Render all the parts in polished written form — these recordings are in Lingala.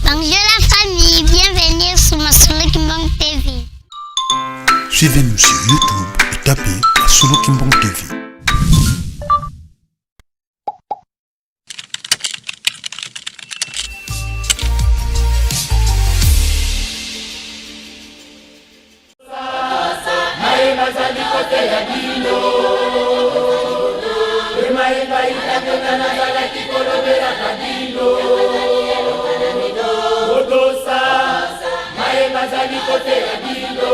Bonjour la famille, bienvenue sur Masolo Kimbang TV. Suivez-nous sur YouTube et tapez Masolo Kimbang TV. Maye nazali koteya bino pe maye ngai tangena nazalaki kolobelaka bino botosa maye nazali koteya bino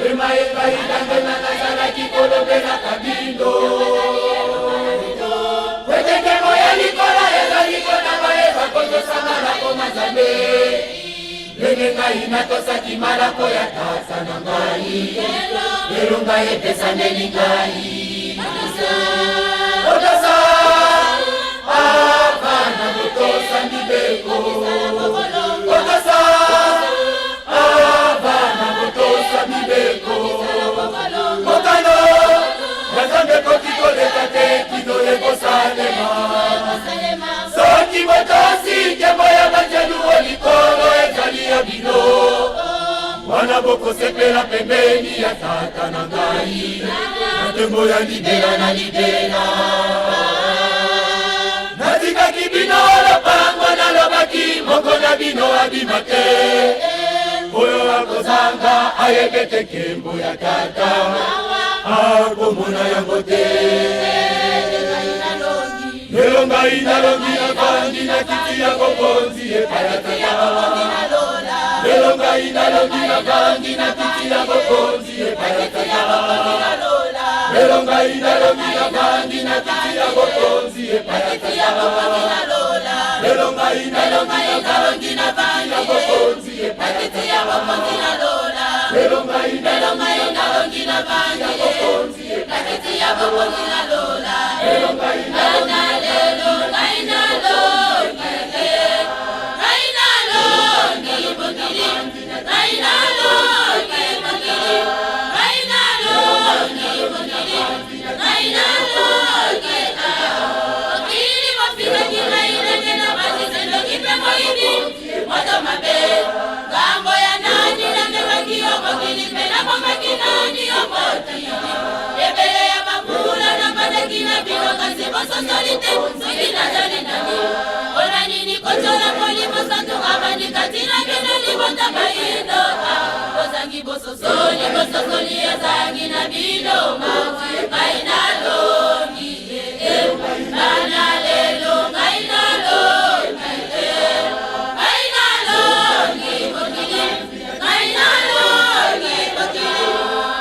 pe maye ngai tangena nazalaki kolobelaka bino ete nkembo ya likolo ezali mpona baye bakotosa malako ma Nzambe. Ndenge ngai natosaki malako ya tata na ngai, elonga epesameli ngai. Botosa bana, botosa mibeko. Botosa bana, botosa mibeko. Mokano ya Nzambe ekoki koleka te kino ekosalema. Soki botosi nkembo ya banjelu o likolo ezali ya bino, wana bokosepela pembeni ya Tata na ngai na nkembo ya libela na libela. Natikaki bino lopango, nalobaki moko na bino abima te, oyo akozanga ayebi ete nkembo ya Tata akomona yango te. Lelo ngai nalongi navandi na kiti ya bokonzi epai ya Tata. Lelo ngai nalongi navandi na kiti ya bokonzi epai ya Tata. Lelo ngai nalongi navandi na kiti ya bokonzi epai ya Tata. Lelo ngai nalongi navandi na kiti ya bokonzi epai ya Tata. Lelo ngai nalongi navandi ya bokonzi epai ya Tata. Lelo ngai Ebele ya bambula nabandaki na bino kasi bososoli te soki nazali nani. Mpona nini kotyola Molimo Santu avandi kati na bino libota bayindo? Bozangi bososoli, bososoli ezangi na bino mawa. Ngai nalongi eh, bana lelo ngai nalongi eh, ngai nalongi mokili, ngai nalongi mokili,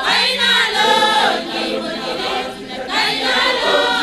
ngai nalongi mokili, ngai nalongi.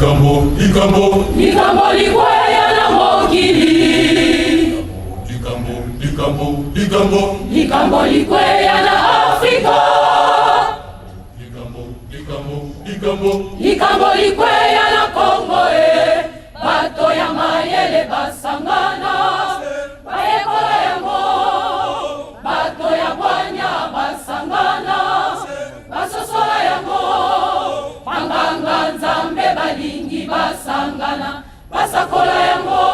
Likambo, likambo, likambo likweya na mokili. Likambo, likambo, likambo, likambo likweya na Afrika. Likambo, likambo, likambo, likambo likweya na Kongo e. Bato ya mayele basangana bayekola yango, bato ya bwanya basangana basosola yango, banganga Nzambe balingi basangana basakola yango.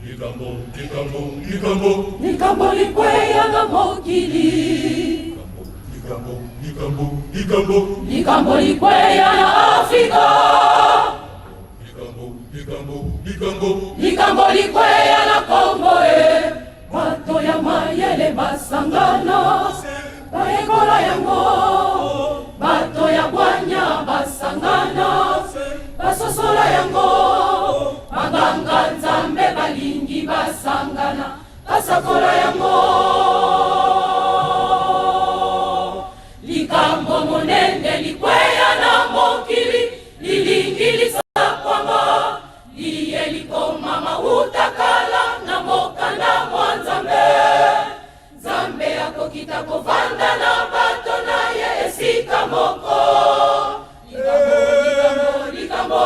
Likambo, likambo, likambo, likambo likweya na mokili. Likambo, likambo, likambo, likambo likweya na Afrika. Likambo, likambo, likambo, likambo likweya na Kongo e. Bato ya mayele basangana bayekola yango, bato ya bwanya basangana basosola yango, banganga Nzambe balingi basangana basakola yango. Likambo monene likweya na mokili lilingi lisakwama, liye likomama uta kala na mokanda mwa Nzambe. Nzambe akokita kovanda na bato na ye esika moko. Likambo, likambo,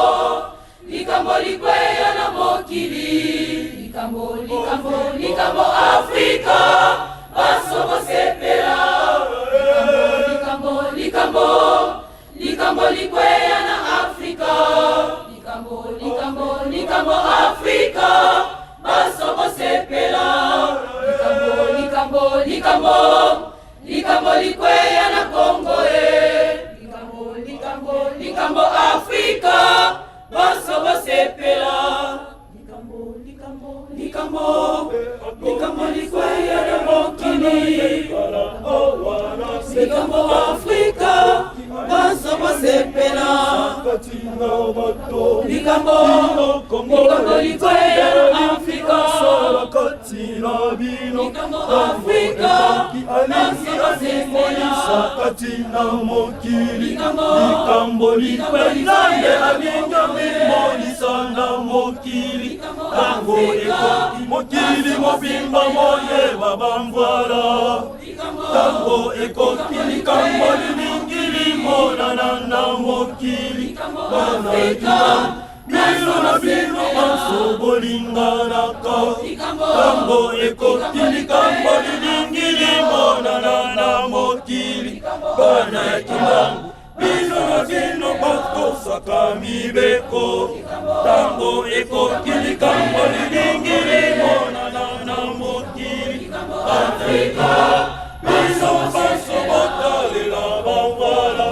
likambo likweya na mokili. Likambo, likambo, likambo Afrika baso bosepela. Likambo, likambo, likambo likweya na Afrika. Likambo, likambo, likambo Afrika baso bosepela. Likambo, likambo, likambo, likambo likweya na Kongo e. Likambo, likambo, likambo Afrika baso bosepela. Likambo, likambo, likambo, likambo likweya na mokili. Likambo Afrika baso bosepela. Likambo, likambo likweya na Afrika. Likambo Afrika baso bosepela. Kati na mokili, Likambo, likambo likwei, Nzambe alingi mimonisa na mokili. Tango ekoki mokili mobimba moyeba bamvwala. Tango ekoki likambo lilingi limonana na mokili. Bana ekima bino na bino banso bolinganaka. Tango ekoki likambo lilingi limonana na mokili. Bana ekima bino na bino bakosaka mibeko. Tango ekoki likambo lilingi limonana na mokili. Afrika biso banso botalela bamvala.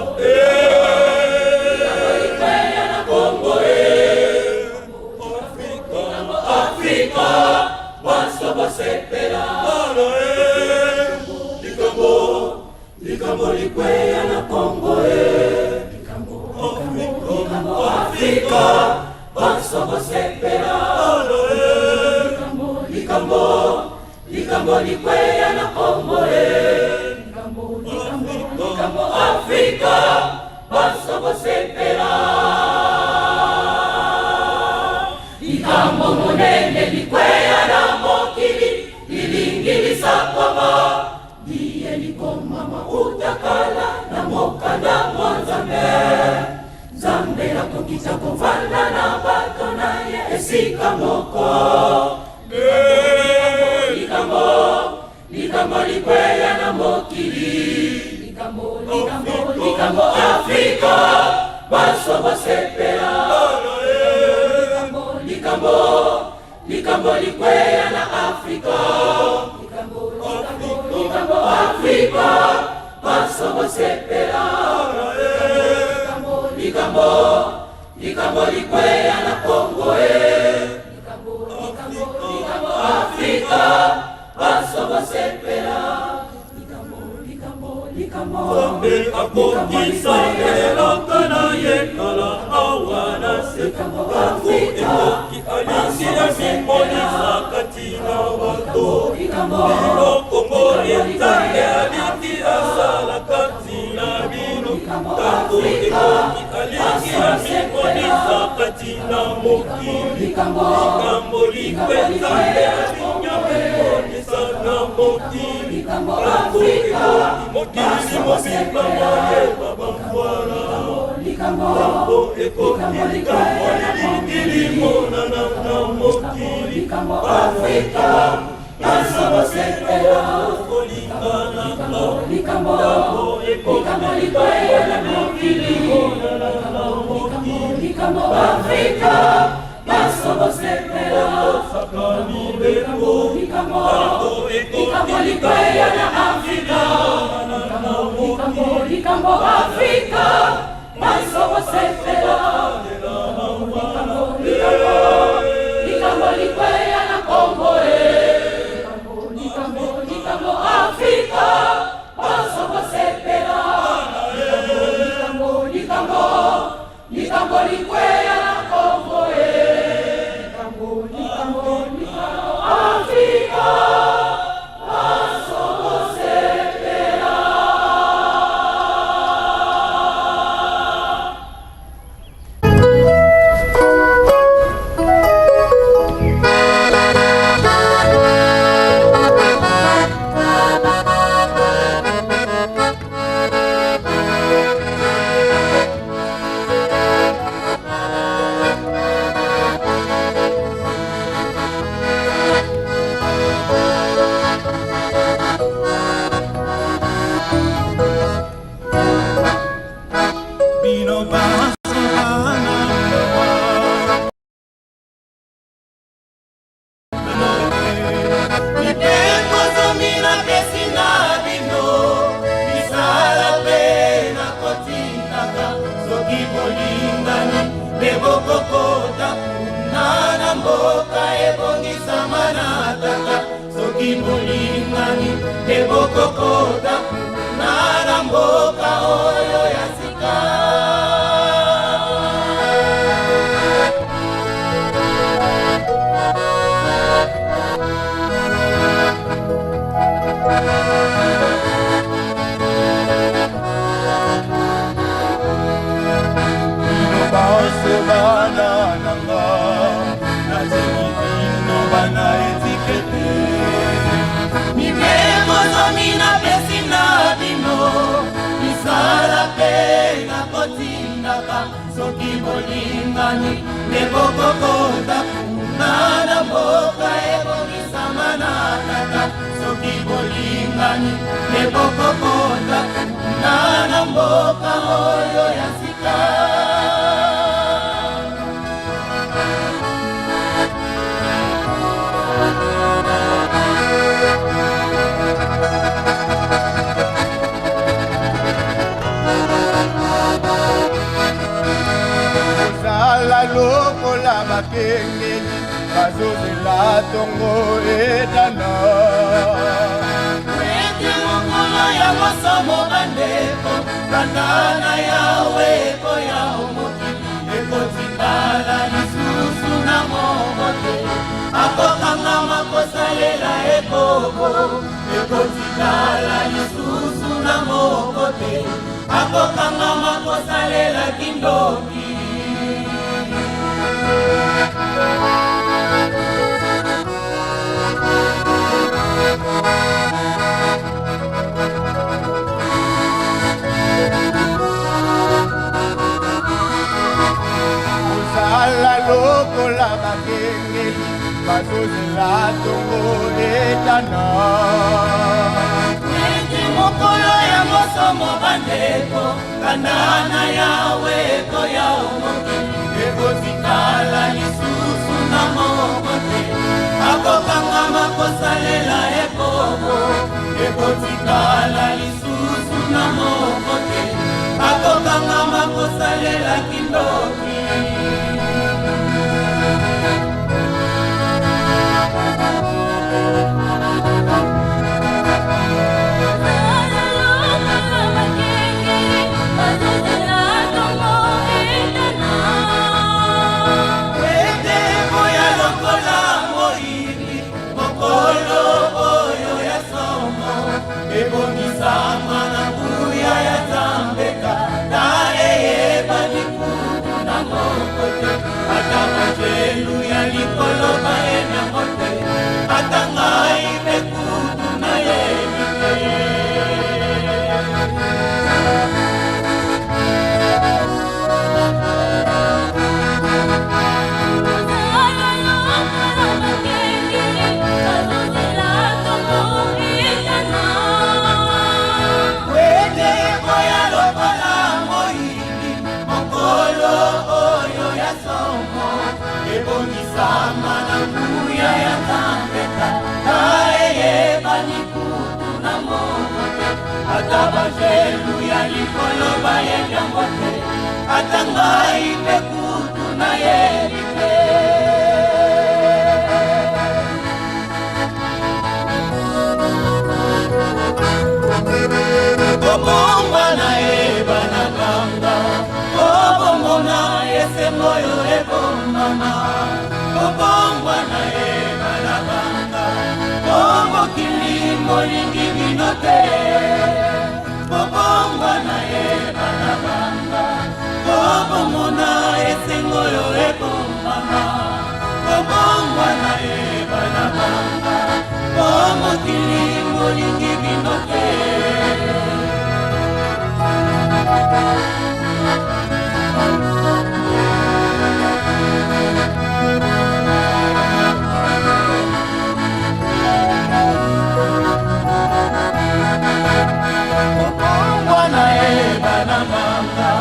Kongo e, Afrika, Afrika banso bosepela. Bana e, likambo, likambo likweya na Kongo e. Likambo, likambo, Afrika banso bosepela. Bana e, Likambo, likambo likweya na Kongo e. Likambo, likambo, likambo Afrika banso bosepela. Likambo monene likweya na mokili lilingi lisakwama, liye likomama uta kala na mokanda mwa Nzambe. Nzambe akokita kovanda na bato na ye esika moko. Likambo, likambo likweya na mokili. Likambo, likambo, likambo Afrika baso bosepela. Likambo, likambo, likambo likweya na Afrika. Likambo, likambo, likambo Afrika baso bosepela. Likambo, likambo, likambo likweya na Kongo e. Likambo, likambo, likambo Afrika baso bosepela. Likambo, likambo, likambo, Nzambe akokisa elaka na ye kala awa na se. Tango ekoki alingi amimonisa kati na bato. likambo, Bino Kongo e, Nzambe alingi Afrika, baso kati na mokili likambo likambo likweza nde alinga mimonisa na mokili likambo Afrika, mokili mobimba moyeba bamvwala likambo likambo ekoki likambo lilingi limonana na mokili likambo Afrika, baso bosepela kolinganaka likambo likambo likweya na mokili likambo likambo Afrika, baso bosepela sakamibeko likambo likambo likweya na Afrika, likambo likambo Afrika, baso bosepela likambo likambo likambo likweya na Kongo e likambo likambo likambo Afrika, baso bosepela likambo likambo likambo likweya na Kongo e likambo likambo likambo Afrika, baso bosepela. Bino baso bana mibeko zomi napesi na bino misala mpe nakotindaka soki bolingani nde bokokota kuna na mboka ebongisama na tata soki bolingani nde bokokota kuna na mboka oyo ya sika. Bino baso bana nanga natiki bino bana etikete mibeko zomi napesi na bino misala mpe nakotindaka soki bolingani nde bokokota kuna na mboka ebongisama na tata soki bolingani nde bokokota kuna na mboka oyo ya sika. Kozala lokola bakengeli bazozela ntongo etana ete mokolo ya mosomo bandeko kanda na Yawe ekoya omokili ekotikala lisusu na moko te akokangama kosalela ekobo ekotikala lisusu na moko te akokangama kosalela kindoki. Kozala lokola bakengeli bazozela ntongo etana ete mokolo ya mosomo bandeko kanda na Yawe ekoya omokili ekotikala lisusu na moko te akokangama kosalela ekobo ekotikala lisusu na moko te akokangama kosalela kindoki. Ete boya lokola moyibi mokolo oyo ya somo ebongisama na nguya ya Nzambe kata eye. moko ebongisama na nguya ya Nzambe Tata, eyebani kutu na moko te, ata banjelu ya likolo bayebi yango te, ata ngai mpe kutu nayebi te. Kobongwana ebana banga, kobongona esengo oyo ebombama. Kobongwana ebana banga, po mokili molingi bino te. Kobongwana ebana banga, kobongona esengo oyo ebombama. Kobongwana ebana banga, po mokili molingi bino te. Kobongwana ebana banga,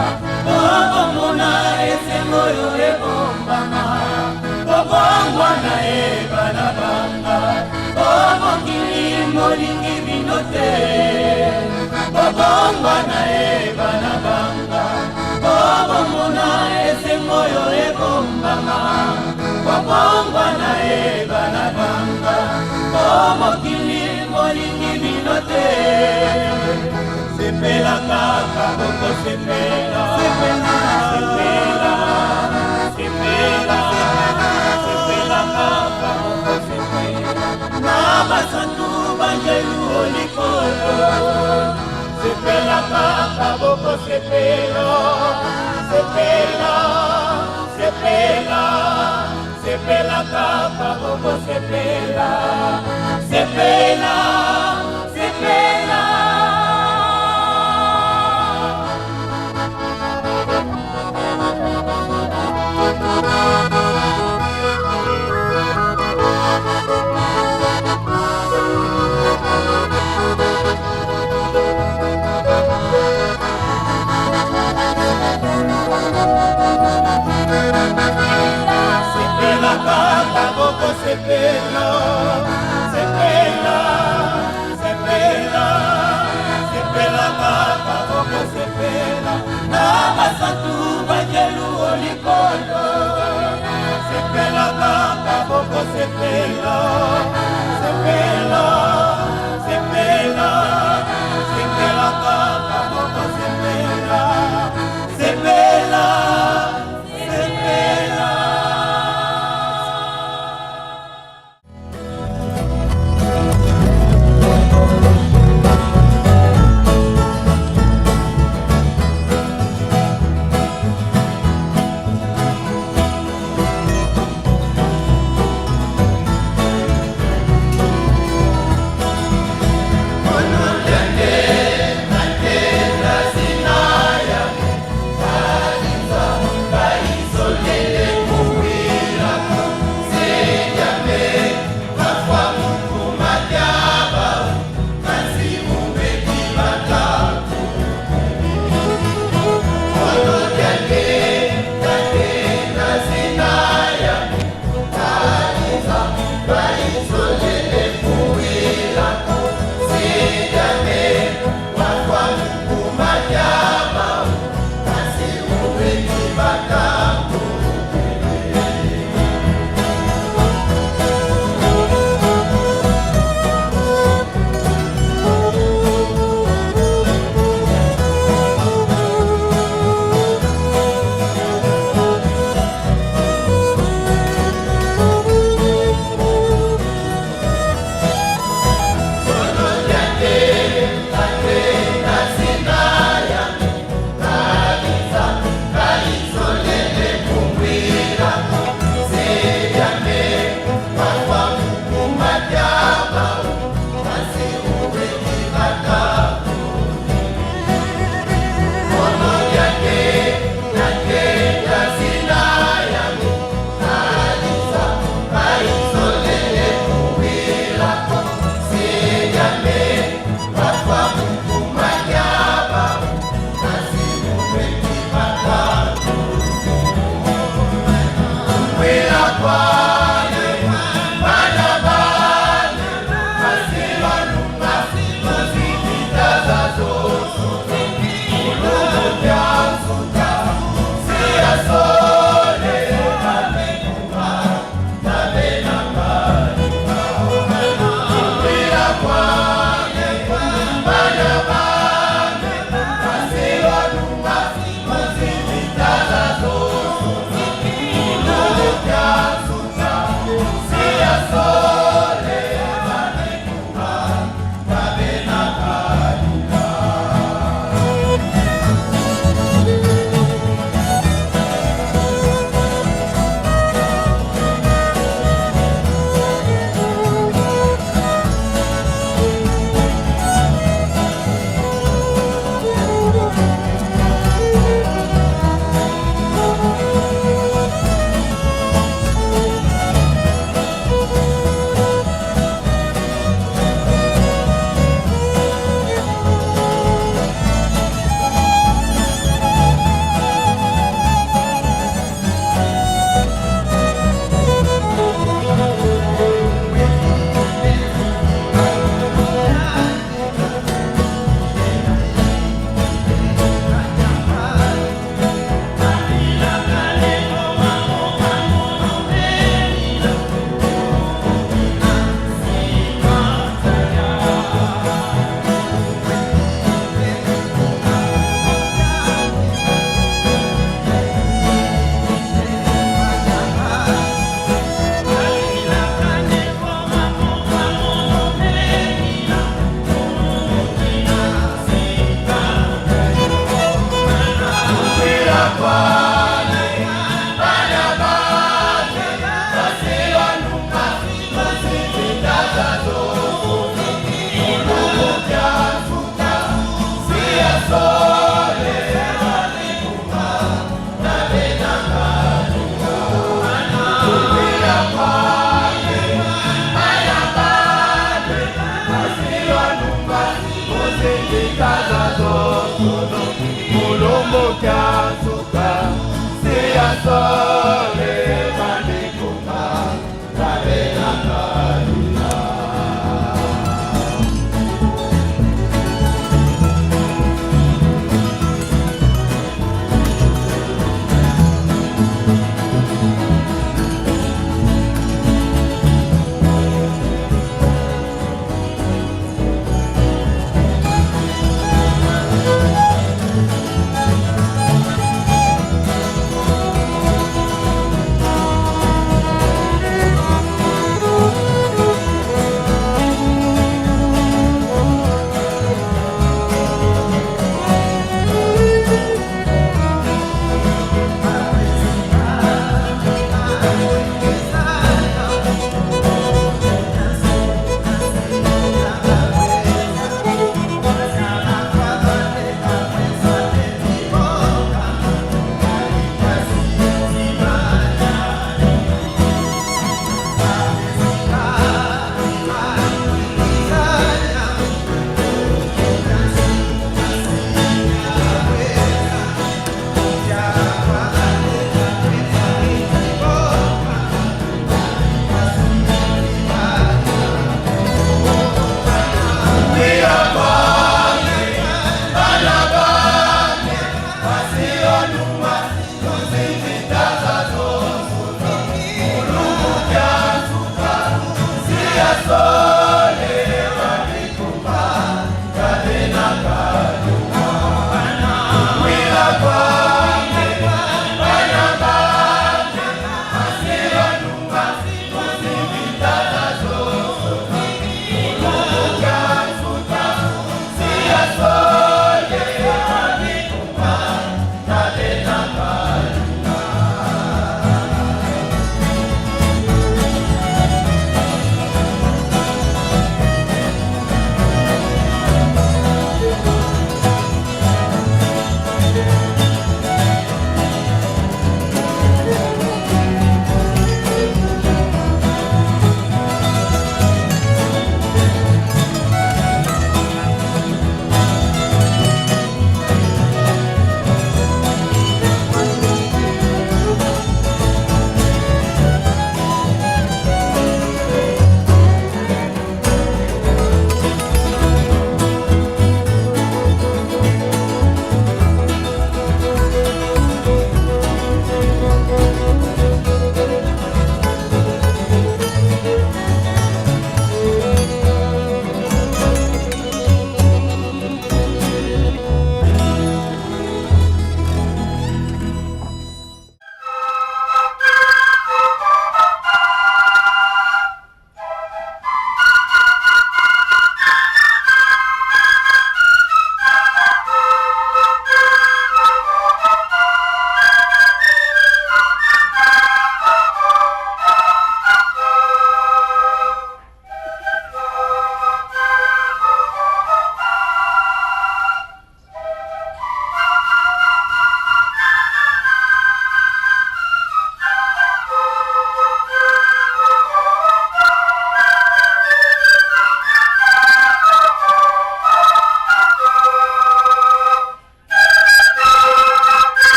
kobongona esengo oyo ebombama. Kobongwana ebana banga, po mokili molingi bino te. Kobongwana ebana banga, kobongona esengo oyo ebombama. Kobongwana ebana banga, po mokili molingi bino te. Sepela kaka, bokosepela. Sepela, sepela, sepela, sepela kaka, bokosepela na basantu banjelu likolo. Sepela kaka, bokosepela. Sepela, sepela, sepela kaka, bokosepela. Sepela, sepela. Sepela kaka, bokosepela. Sepela, sepela, sepela kaka, bokosepela na basantu banjelu likolo. Sepela kaka, bokosepela. Sepela, sepela, sepela kaka, bokosepela. Sepela, sepela.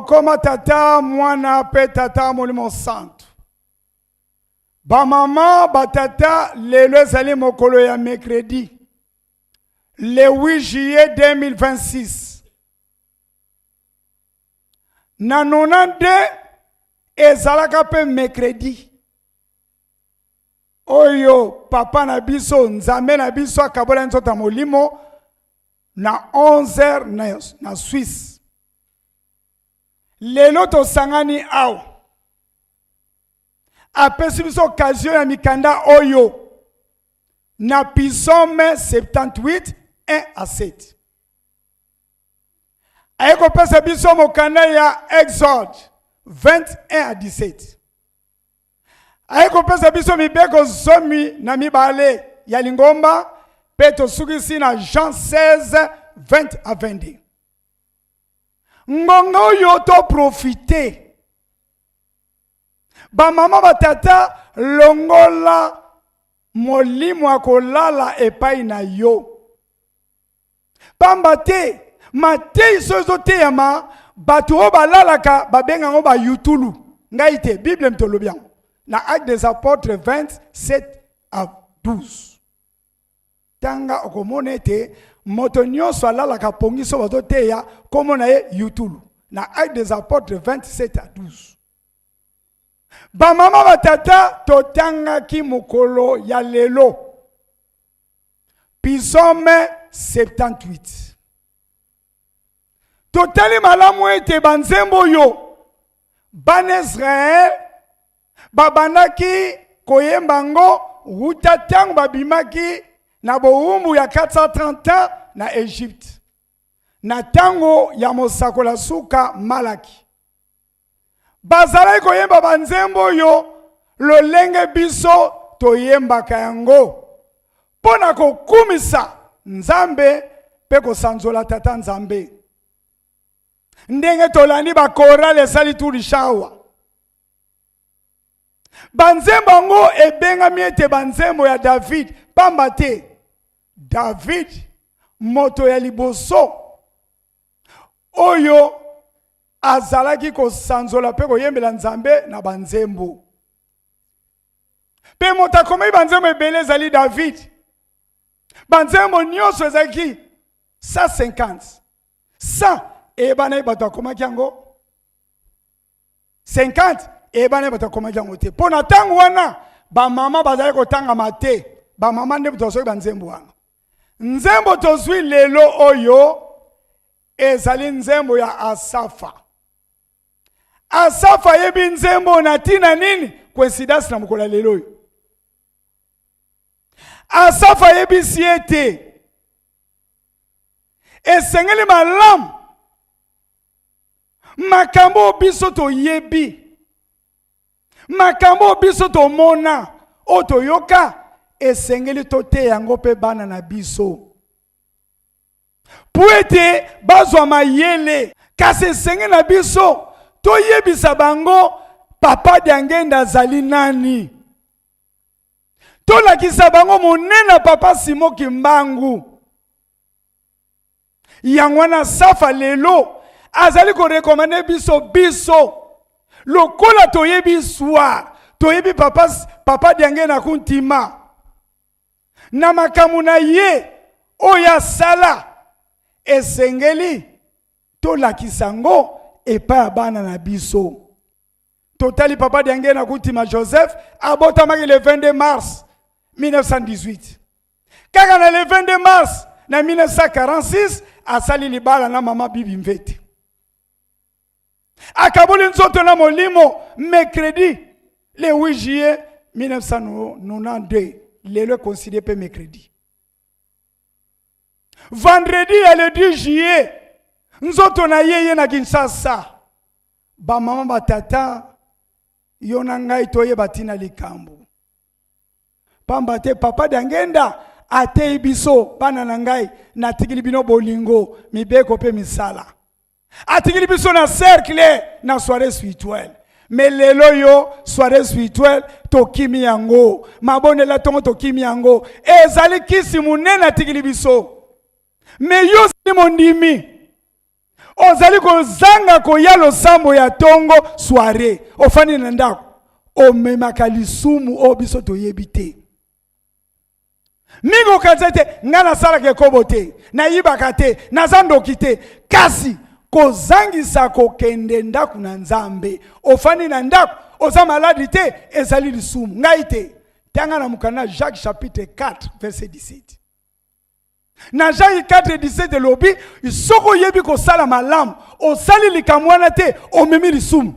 Okoma Tata, Mwana mpe Tata Molimo Santu. Bamama, batata, lelo ezali mokolo ya mercredi le 8 juillet 2026. Na 92 ezalaka mpe mercredi oyo papa na biso Nzambe na biso akabola nzoto ya molimo na 11h na Suisse. Lelo tosangani awa, apesi biso occasion ya mikanda oyo na Psaume 78 1 à 7. Aye kopesa biso mokanda ya Exode 21 à 17. Aye kopesa biso mibeko 12 ya lingomba mpe tosukisi na Jean 16 20 à 22. Ngonga oyo toprofite, bamama batata, longola molimo ya kolala epai na yo, pamba te mateyi so ezoteyama, bato oyo balalaka babenga yango bayutulu. Ngai te, Bible moto olobi yango na Acte des Apôtres 27 à 12. Tanga, okomona ete moto nyonso alalaka pongi so bazoteya, kombo na ye yutulu, na Acte des Apôtres 27 à 12. Bamama, batata, totangaki mokolo ya lelo Psaume 78. Totali malamu ete banzembo oyo bana Israel babandaki koyemba ngo wuta ntango babimaki na bowumbu ya 430 ans na Egypte, na ntango ya mosakola suka Malaki. Bazalaki koyemba banzembo oyo lolenge biso toyembaka yango mpo na kokumisa Nzambe mpe kosanzola Tata Nzambe. Ndenge tolandi bakorale esali turishawa, banzembo yango ebengami ete banzembo ya David, pamba te David moto ya liboso oyo azalaki kosanzola mpe koyembela Nzambe na banzembo. Mpe moto akomaki banzembo ebele ezali David. Banzembo nyonso ezalaki 150, 100 eyebanaki bato akomaki yango, 50 eyebanaki bato akomaki yango te, mpo na ntango wana bamama bazalaki kotangama te. Bamama nde moto asoki banzembo wana. Nzembo tozwi lelo oyo ezali nzembo ya Asafa. Asafa ayebi nzembo na ntina nini? Coïncidence na mokolo ya lelo oyo. Asafa ayebisi ete esengeli malamu makambo oyo biso toyebi, makambo oyo biso tomona, oyo toyoka, esengeli toteya yango mpe bana na biso mpo ete bazwa mayele. Kasi esengeli na biso toyebisa bango Papa Diangenda azali nani, tolakisa bango monene Papa Simo Kimbangu. Yango wana Safa lelo azali korekomande biso lokola toyebi histoire, toyebi papa Diangenda Kuntima na makambo na ye oyo asala, esengeli tolakisa yango epai ya bana na biso. Totali Papa Diangenda Kuntima Joseph abotamaki le 22 mars 1918. Kaka na le 22 mars na 1946 asali libala na mama Bibi Mvete. Akaboli nzoto na molimo mercredi le 8 juillet 1992. Lelo econsidéré mpe mercredi. Vendredi ya le 10 juillet nzoto na ye ye na Kinshasa. Bamama, batata, yo na ngai toyeba ntina likambo, pamba te Papa Diangenda ateyi biso: bana na ngai, natikili bino bolingo, mibeko mpe misala. Atikili biso na cercle, na soirée spirituelle. Mais lelo yo, soirée spirituelle tokimi yango, mabondela ntongo tokimi yango. Ezali kisi monene atikili biso. Mais yo ozali mondimi. Ozali kozanga koya losambo ya tongo soiree, ofandi na ndako, omemaka lisumu oyo biso toyebi te. Mingi okanisa ete ngai nasalaka ekobo te, nayibaka te, naza ndoki te, kasi kozangisa kokende ndako na Nzambe, ofandi na ndako, oza maladi te, ezali lisumu. Ngai te. Tanga na mokanda Jacques chapitre 4 verset 17. Na Jacques 4 17 elobi soki oyebi kosala malamu, osali likambo wana te, omemi lisumu.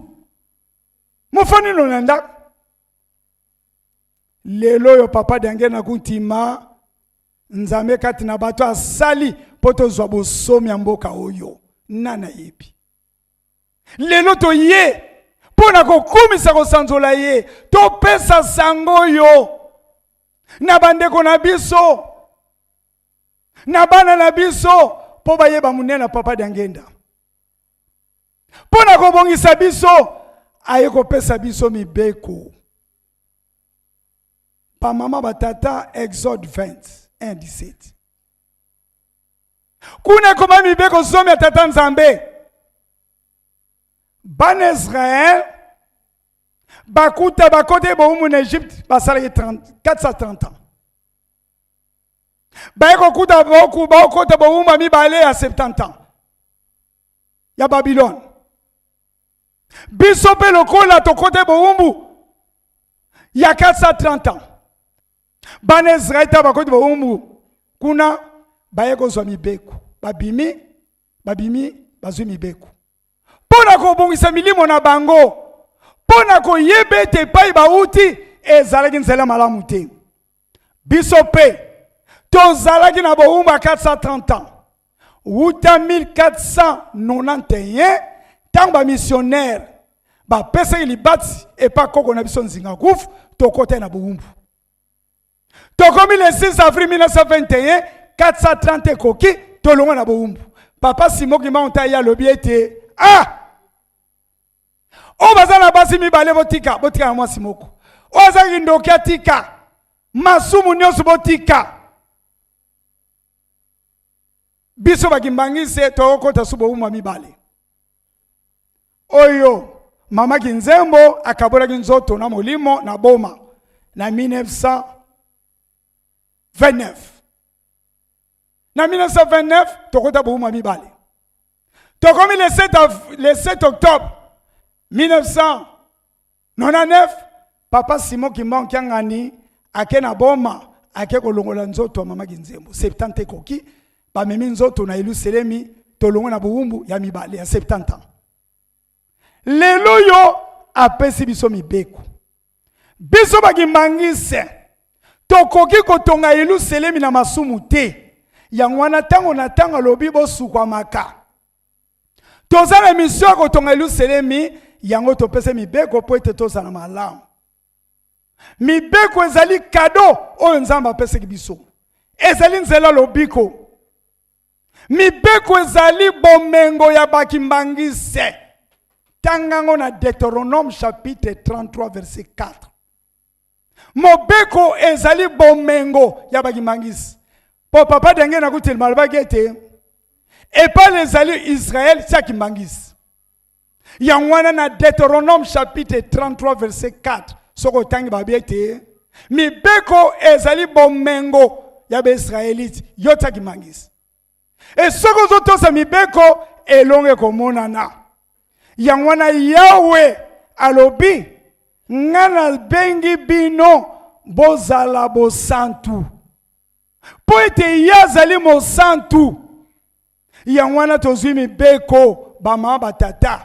Mofandi no na ndako. Lelo oyo papa Dange na kuntima Nzambe kati na bato asali mpo tozwa bosomi ya mboka oyo nani ayebi. Lelo toye mpo na kokumisa kosanzola ye, topesa sango oyo na bandeko na biso na bana na biso mpo bayeba monene ya papa Diangenda. Mpo na kobongisa biso aye kopesa biso mibeko. Bamama batata, Exode 20 1 17 kuna ekoma mibeko zomi ya tata Nzambe. Bana Israel bakuta bakota bowumbu na Egypte, basalaki 430 ans. Baye kokuta bakota bowumbu ya mibale ya 70 ans ya Babylone. Biso mpe lokola tokota bowumbu ya 430 ans, bana Israel ta bakoti bowumbu kuna, baye kozwa mibeko, babimi babimi bazwi mibeko mpo na kobongisa milimo na bango, mpo na koyeba ete epai bauti ezalaki nzela malamu te. Biso mpe tozalaki na bowumbu ya 430 ans wuta 1491 ntango bamissionnaire bapesaki libati epa koko na biso Nzinga Nkufu, tokotaki na bowumbu. Tokomi le 6 avril 1921, 430 ekoki, tolongwa na bowumbu. Papa Simon Kimbangu Ntayi alobi ete ah, oyo baza na basi mibale botika, botika na mwasi moko. Oyo azalaki ndoki atika, masumu nyonso botika. Biso bakimbangise tokokota su bowumbu ya mibale. Oyo mama Kinzembo akabolaki nzoto na molimo na Boma na 1929. Na 1929 tokota bowumbu ya mibale. Tokomi le 7, le 7 octobre 1999, papa Simon Kimbangu Kiangani ake na Boma, ake kolongola nzoto ya mama Kinzembo. 70 ekoki, bamemi nzoto na Yelusalemi, tolongo na bowumbu ya mibale ya 70 ans. Lelo yo apesi biso mibeko. Biso bakimbangise tokoki kotonga Yelusalemi na masumu te. Yango wana ntango na ntango alobi bosukwamaka. Toza na mission ya kotonga Yelusalemi, yango topesa mibeko mpo ete tozala malamu. Mibeko ezali kado oyo Nzambe apesaki biso, ezali nzela lobiko. Mibeko ezali bomengo ya bakimbangise. Tangango na Deutéronome chapitre 33 verset 4. Mobeko ezali bomengo ya bakimbangisi. Po papa Denge na kutelema alobaki ete epai ezali Israël tia kimbangisi. Yango wana na Deutéronome chapitre 33 verset 4 soki otangi babi ete mibeko ezali bomengo ya baisraelite, yo tia kimbangisi. E soki ozotosa mibeko, elonga ekomonana. Yango wana Yawe alobi, nga nabengi bino bozala bosantu, mpo ete ye azali mosantu. Yango wana tozwi mibeko, bamama batata.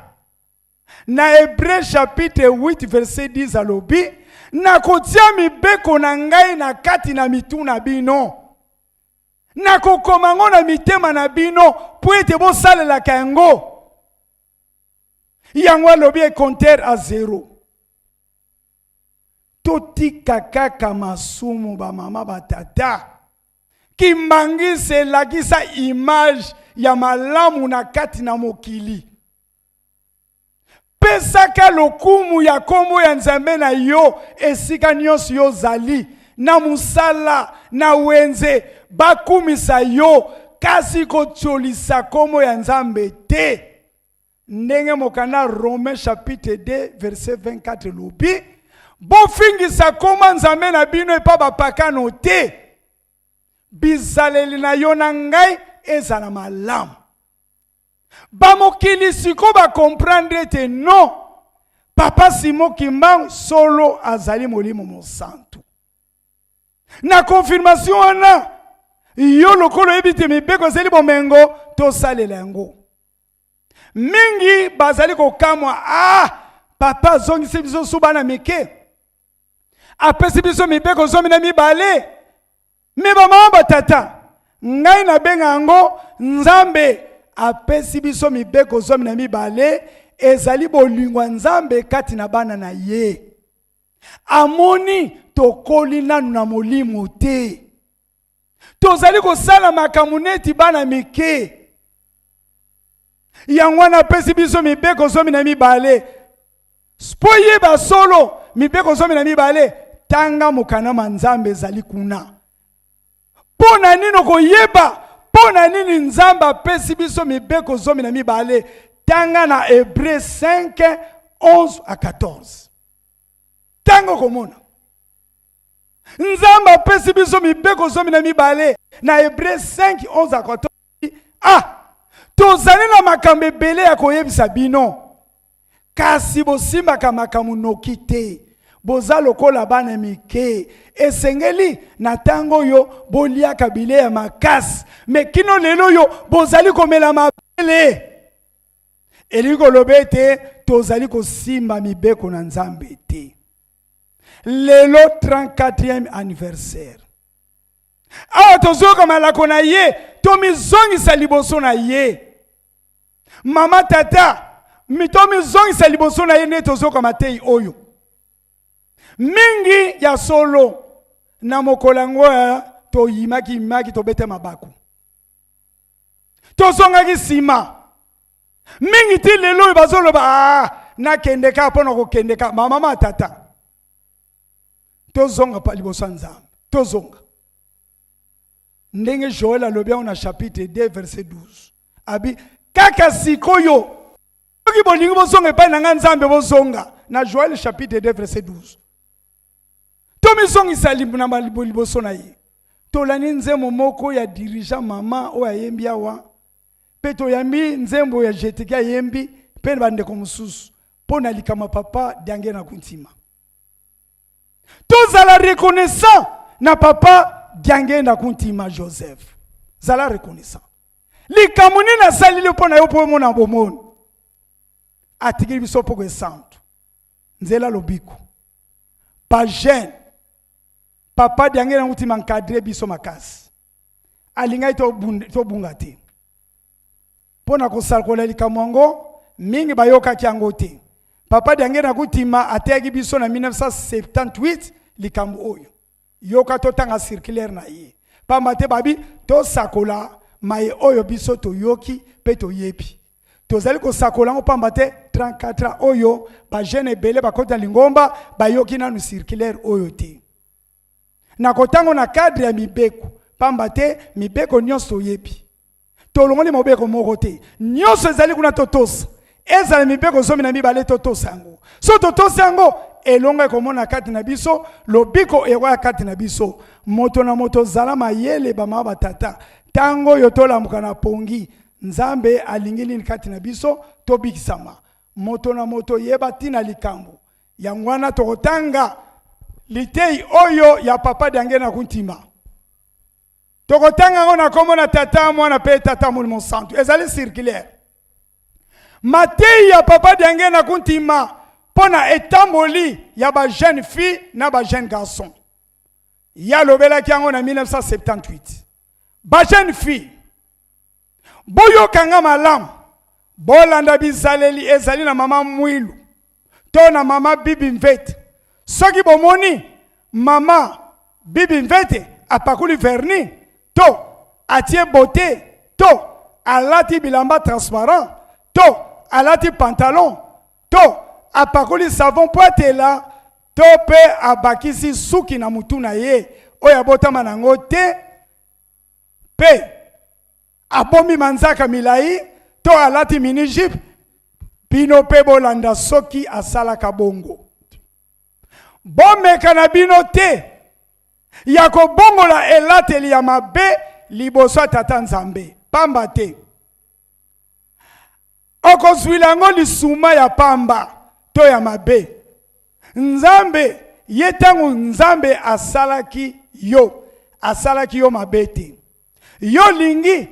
Na Hébreu chapitre 8 verset 10 alobi, nakotia mibeko na ngai na kati na mitu na bino, nakokoma yango na mitema na bino mpo ete bosalelaka yango. Yango alobi ecompter à zéro. Totika kaka masumu, bamama batata. Kimbangisi elakisa image ya malamu na kati na mokili. Pesaka lokumu ya kombo ya Nzambe na yo esika nyonso yo ozali, na mosala, na wenze, bakumisa yo. kasi kotiolisa nkombo ya Nzambe te. Ndenge mokanda Romains chapitre 2 verset 24 elobi, bofingisa nkombo ya Nzambe na bino epa bapakano te. Bizaleli na yo na ngai ezala malamu. Bamokili siko ba comprendre ete non, Papa Simon Kimbangu solo azali Molimo Mosantu. Na confirmation wana, yo lokola oyebi te mibeko ezali bomengo, tosalela yango. Mingi bazali kokamwa, ah, papa azongisi biso su bana mike, apesi biso mibeko 12. Me bamama batata, ngai nabenga yango Nzambe apesi biso mibeko 12, ezali bolingo ya Nzambe kati na bana na ye. Amoni tokoli nanu na molimo te, tozali kosala makambo neti bana mike. Yango wana apesi biso mibeko 12. Mpo yeba solo mibeko 12, tanga mokanda ma Nzambe ezali kuna. Mpo na nini okoyeba mpo na nini Nzambe apesi biso mibeko 12? Tanga na Hebreu 5 11 à 14. Tanga okomona Nzambe apesi biso mibeko 12 na Hebreu 5 11 à 14. Ah, tozali na makambo ebele ya koyebisa bino, kasi bosimbaka makambo noki te. Boza lokola bana mike. Esengeli na ntango oyo boliaka bilei ya makasi, me kino lelo oyo bozali komela mabele. Elingi koloba ete tozali kosimba mibeko na Nzambe te. Lelo 34e anniversaire, awa tozoyoka malako na ye, tomizongisa liboso na ye. Mama, tata, tomizongisa liboso na ye nde tozoyoka matei oyo mingi ya solo. Na mokolo yango toyimaki yimaki, tobete mabaku, tozongaki nsima mingi ti lelo oyo bazoloba, ah, nakende kaka mpo na kokende kaka. Mama, tata, tozonga pa liboso ya Nzambe, tozonga ndenge Joel alobi yango na chapitre 2 verset 12. Abi kaka sikoyo, soki bolingi bozonga epai na ngai Nzambe, bozonga. Na Joel chapitre 2 verset 12, tomizongisa na liboso na ye. Tolandi nzembo moko ya dirigeant mama oyo ayembi awa, mpe toyambi nzembo ya Jetiki ayembi mpe bandeko mosusu mpo na likambo papa Diangienda Kuntima. Tozala reconnaissant na papa Diangienda Kuntima Joseph. Zala reconnaissant. Likambo nini asalili mpo na yo mpo omona bomoni? Atikili biso mpo esantu, nzela lobiko. Pa jeune papa Diangienda Kuntima encadre biso makasi, alingaki tobunga te mpo na kosakola likambo yango. Mingi bayokaki yango te. Papa Diangienda Kuntima ateyaki biso na 1978 likambo oyo. Yoka, totanga circulaire na ye, pamba te babi tosakola maye oyo biso toyoki mpe toyebi. Tozali kosakola yango pamba te 34 ans oyo, bajeune ebele bakota lingomba bayoki nanu circulaire oyo te. Na kotango na cadre ya mibeko, pamba te mibeko nyonso toyebi, tolongoli mobeko moko te, nyonso ezali kuna. Totosa, ezala mibeko 12, totosa yango. So totosi yango, elonga ekomona kati na biso, lobiko ekoya kati na biso. Moto na moto zala mayele. Bamama, batata, ntango oyo tolambuka na pongi, Nzambe alingi nini kati na biso? Tobikisama. Moto na moto yeba ntina likambo yango wana. Tokotanga litei oyo ya papa Diangienda Kuntima. Tokotanga yango na nkombo na Tata, Mwana mpe Tata Molimo Santu. Ezali circulaire, matei ya papa Diangienda Kuntima mpo na etamboli ya bajeune fille na bajeune garçon. Ye alobelaki yango na 1978. Bajeune fille, boyokanga malamu, bolanda bizaleli ezali na mama Mwilu to na mama Bibi Mvete. Soki bomoni mama Bibi Mvete apakuli vernis to atie beauté to alati bilamba transparent to alati pantalon to apakoli savon po atela to mpe abakisi suki na mutu na ye oyo abotama nango te mpe Abombi manzaka milai to alati mini jupe, bino mpe bolanda soki asalaka bongo. Bomeka na bino te ya kobongola elateli ya mabe liboso ya Tata Nzambe, pamba te okozwila yango lisuma ya pamba to ya mabe. Nzambe ye ntango Nzambe asalaki yo, asalaki yo mabe te. Yo olingi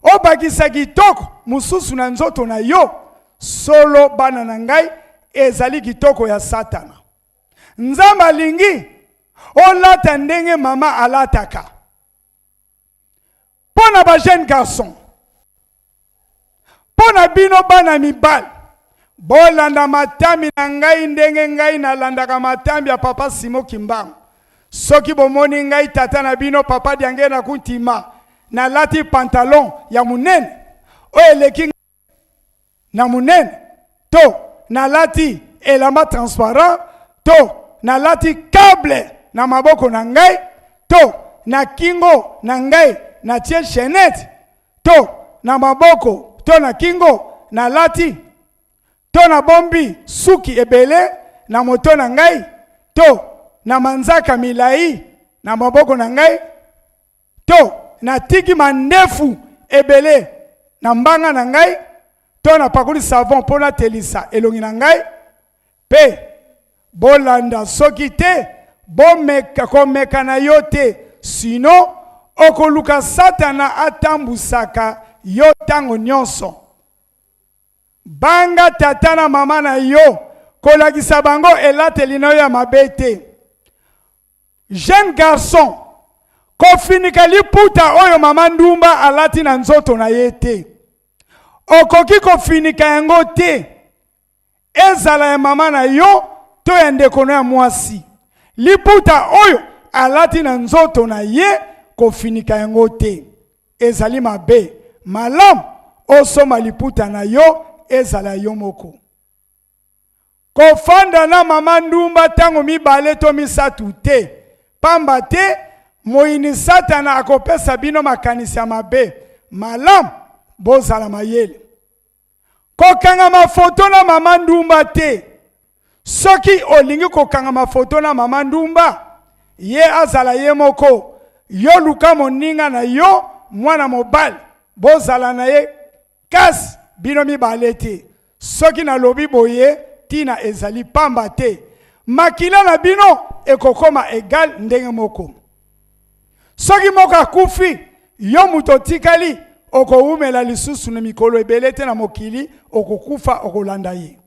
obakisa kitoko mosusu na nzoto na yo? Solo, bana na ngai, ezali kitoko ya Satana. Nzambe alingi olata ndenge mama alataka. Mpo na ba jeune garçon, mpo na bino bana mibali, bolanda matambi na ngai ndenge ngai nalandaka matambi ya papa Simon Kimbangu. Soki bomoni ngai tata na bino papa Diangienda Kuntima nalati pantalon ya monene oyo eleki na monene, to nalati elamba transparent, to nalati cable na maboko na ngai, to na kingo na ngai natie chaînette, to na maboko to na kingo nalati, to nabombi suki ebele na moto na ngai, to na manzaka milai na maboko na ngai, to natiki mandefu ebele na mbanga na ngai, to napakoli savon mpo natelisa elongi na ngai. Mpe bolanda, soki te bomeka komeka na yo te, sino okoluka Satana atambusaka yo ntango nyonso. Banga tata na mama na yo, kolakisa bango elateli na yo ya mabe te. Jeune garçon, kofinika liputa oyo mama ndumba alati na nzoto na ye te. Okoki kofinika yango te, ezala ya mama na yo to ya ndeko na ya mwasi. Liputa oyo alati na nzoto na ye, kofinika yango te, ezali mabe. Malamu osomba liputa na yo, ezala yo moko. Kofanda na mama ndumba ntango mibale to misato te, pamba te moyini Satana akopesa bino makanisi ya mabe. Malamu bozala mayele. Kokangama foto na mama ndumba te. Soki olingi kokangama foto na mama ndumba, ye azala ye moko, yo luka moninga na yo mwana mobali, bozala na ye, kasi bino mibale te. Soki nalobi boye, tina ezali pamba te makila na bino ekokoma egal ndenge moko. Soki moko akufi, yo moto otikali okowumela lisusu na mikolo ebele te na mokili, okokufa, okolanda ye.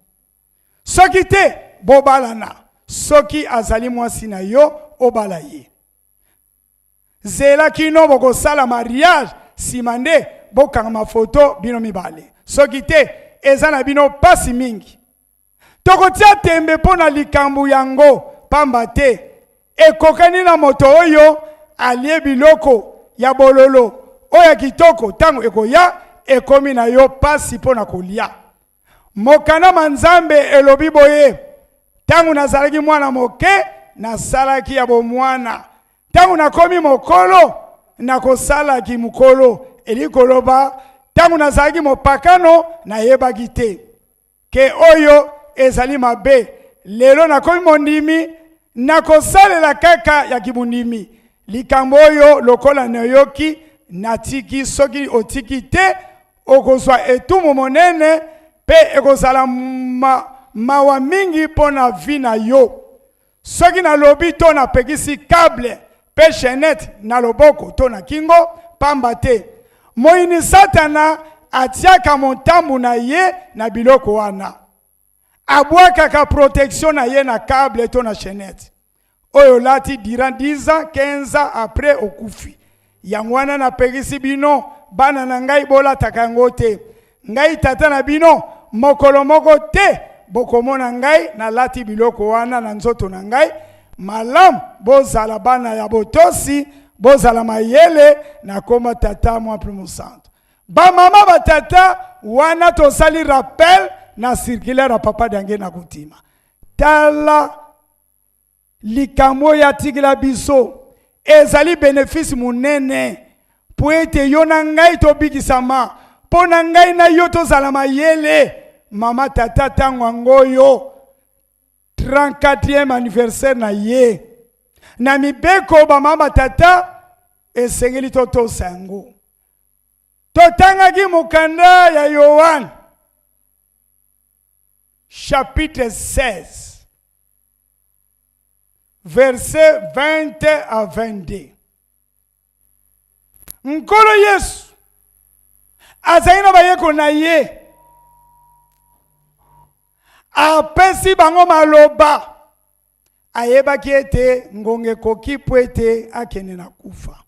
Soki te, bobalana. Soki azali mwasi na yo, obala ye. Zela kino bokosala mariage, sima nde bokangama foto bino mibale. Soki te, eza na bino pasi mingi. Tokotia tembe mpo na likambo yango, pamba te ekokani na moto oyo alie biloko ya bololo oyo ya kitoko, ntango ekoya ekomi na yo pasi mpo na kolia. Mokanda ma Nzambe elobi boye: ntango nazalaki mwana moke, nasalaki ya bomwana, ntango nakomi mokolo, nakosalaki mokolo. Elingi koloba, ntango nazalaki mopakano, nayebaki te ke oyo ezali mabe. Lelo nakomi mondimi, nakosalela kaka ya kibundimi likambo oyo lokola nayoki natiki. Soki otiki te, okozwa etumbu monene mpe ekozala mawa mingi mpo na vi na yo. Soki nalobi to napekisi cable mpe chaînette na loboko to na kingo, pamba te moyini Satana atiaka montambu na ye na biloko wana, abwakaka protection na ye na cable to na chaînette oyo olati durant 10 ans, 15 ans, après okufi. Yango wana napekisi bino, bana na ngai, bolataka yango te. Ngai tata na bino, mokolo moko te bokomona ngai nalati biloko wana na nzoto na ngai. Malamu bozala bana ya botosi, bozala mayele. Nakoma tata mwa mpe mosantu. Bamama, batata, wana tosali rappel na circulaire ya papa Diangienda Kuntima. Tala likambo oyo atikela biso, ezali bénéfice monene. Mpo ete yo na ngai tobikisama, mpo na ngai na yo tozala mayele. Mama tata ntango yango oyo 34e anniversaire na ye. Na mibeko bamama tata esengeli totosa yango. Totangaki mokanda ya Yoane chapitre 16 verset 20 à 22. Nkolo Yesu azali na bayekoli na ye, apesi bango maloba. Ayebaki ete ngonga ekoki mpo ete akende na kufa.